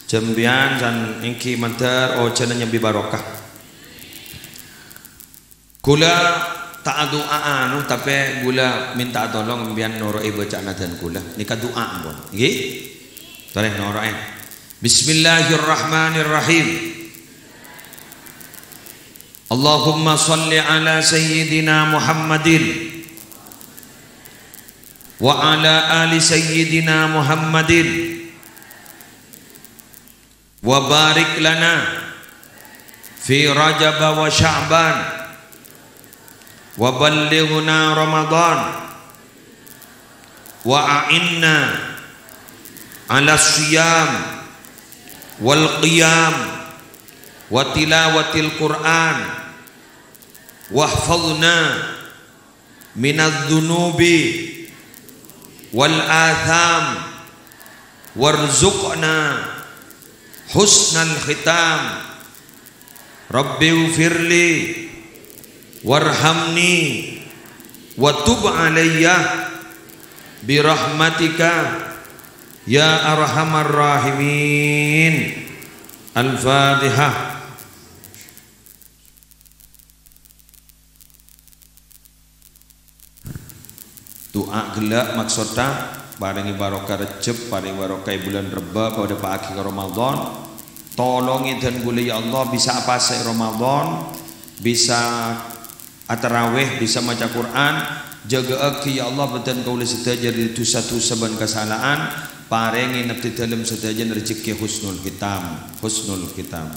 Jhâ' sampèyan san èngghi mandhâr ojhânna nyambi barokah. Ghulâ ta' adu'a anu, tapè ghulâ mènta tolong sampèyan noro'è bâca'anna dhân ghulâ. Nèka du'a, ampon. Èngghi? Torè noro'è. Bismillahirrahmanirrahim. Allahumma shalli ala Sayyidina Muhammadin wa ala ali Sayyidina Muhammadin wa barik lana fi Rajab wa Sya'ban wa ballighna Ramadan wa a'inna ala siyam wal qiyam wa tilawatil Qur'an, wahfazna minadz dzunubi wal atham, warzuqna husnal khitam. Rabbighfirli warhamni wa tub alayya birahmatika ya arhamar rahimin. Al-Fatihah. Du'a ghellâ' maksodda, parèngè barokah Rejjeb, parèngè barokah è bulân Rebbâ, padâpa'aghi ka Ramadan. Tolongè dhân ghulâ, ya Allah, bisa apasa'è Ramadan, bisa atarawih, bisa maca Qur'an. Jâgâ'aghi, ya Allah, bhâdhân kaulâ sadhâjâ dâri dhusa-dhusa bân kasala'an. Parèngè nabdhi dhâlem sadhâjâna rejhekkè husnul khitam, husnul khitam.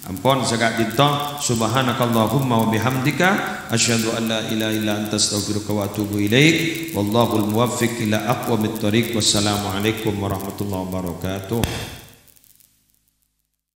Ampon saka'dinto, subhanakallahumma wa bihamdika, asyhadu an la ilaha illa anta, astaghfiruka wa atubu ilaik. Wallahul muwaffiq ila aqwamit thoriq. Wassalamualaikum warahmatullahi wabarakatuh.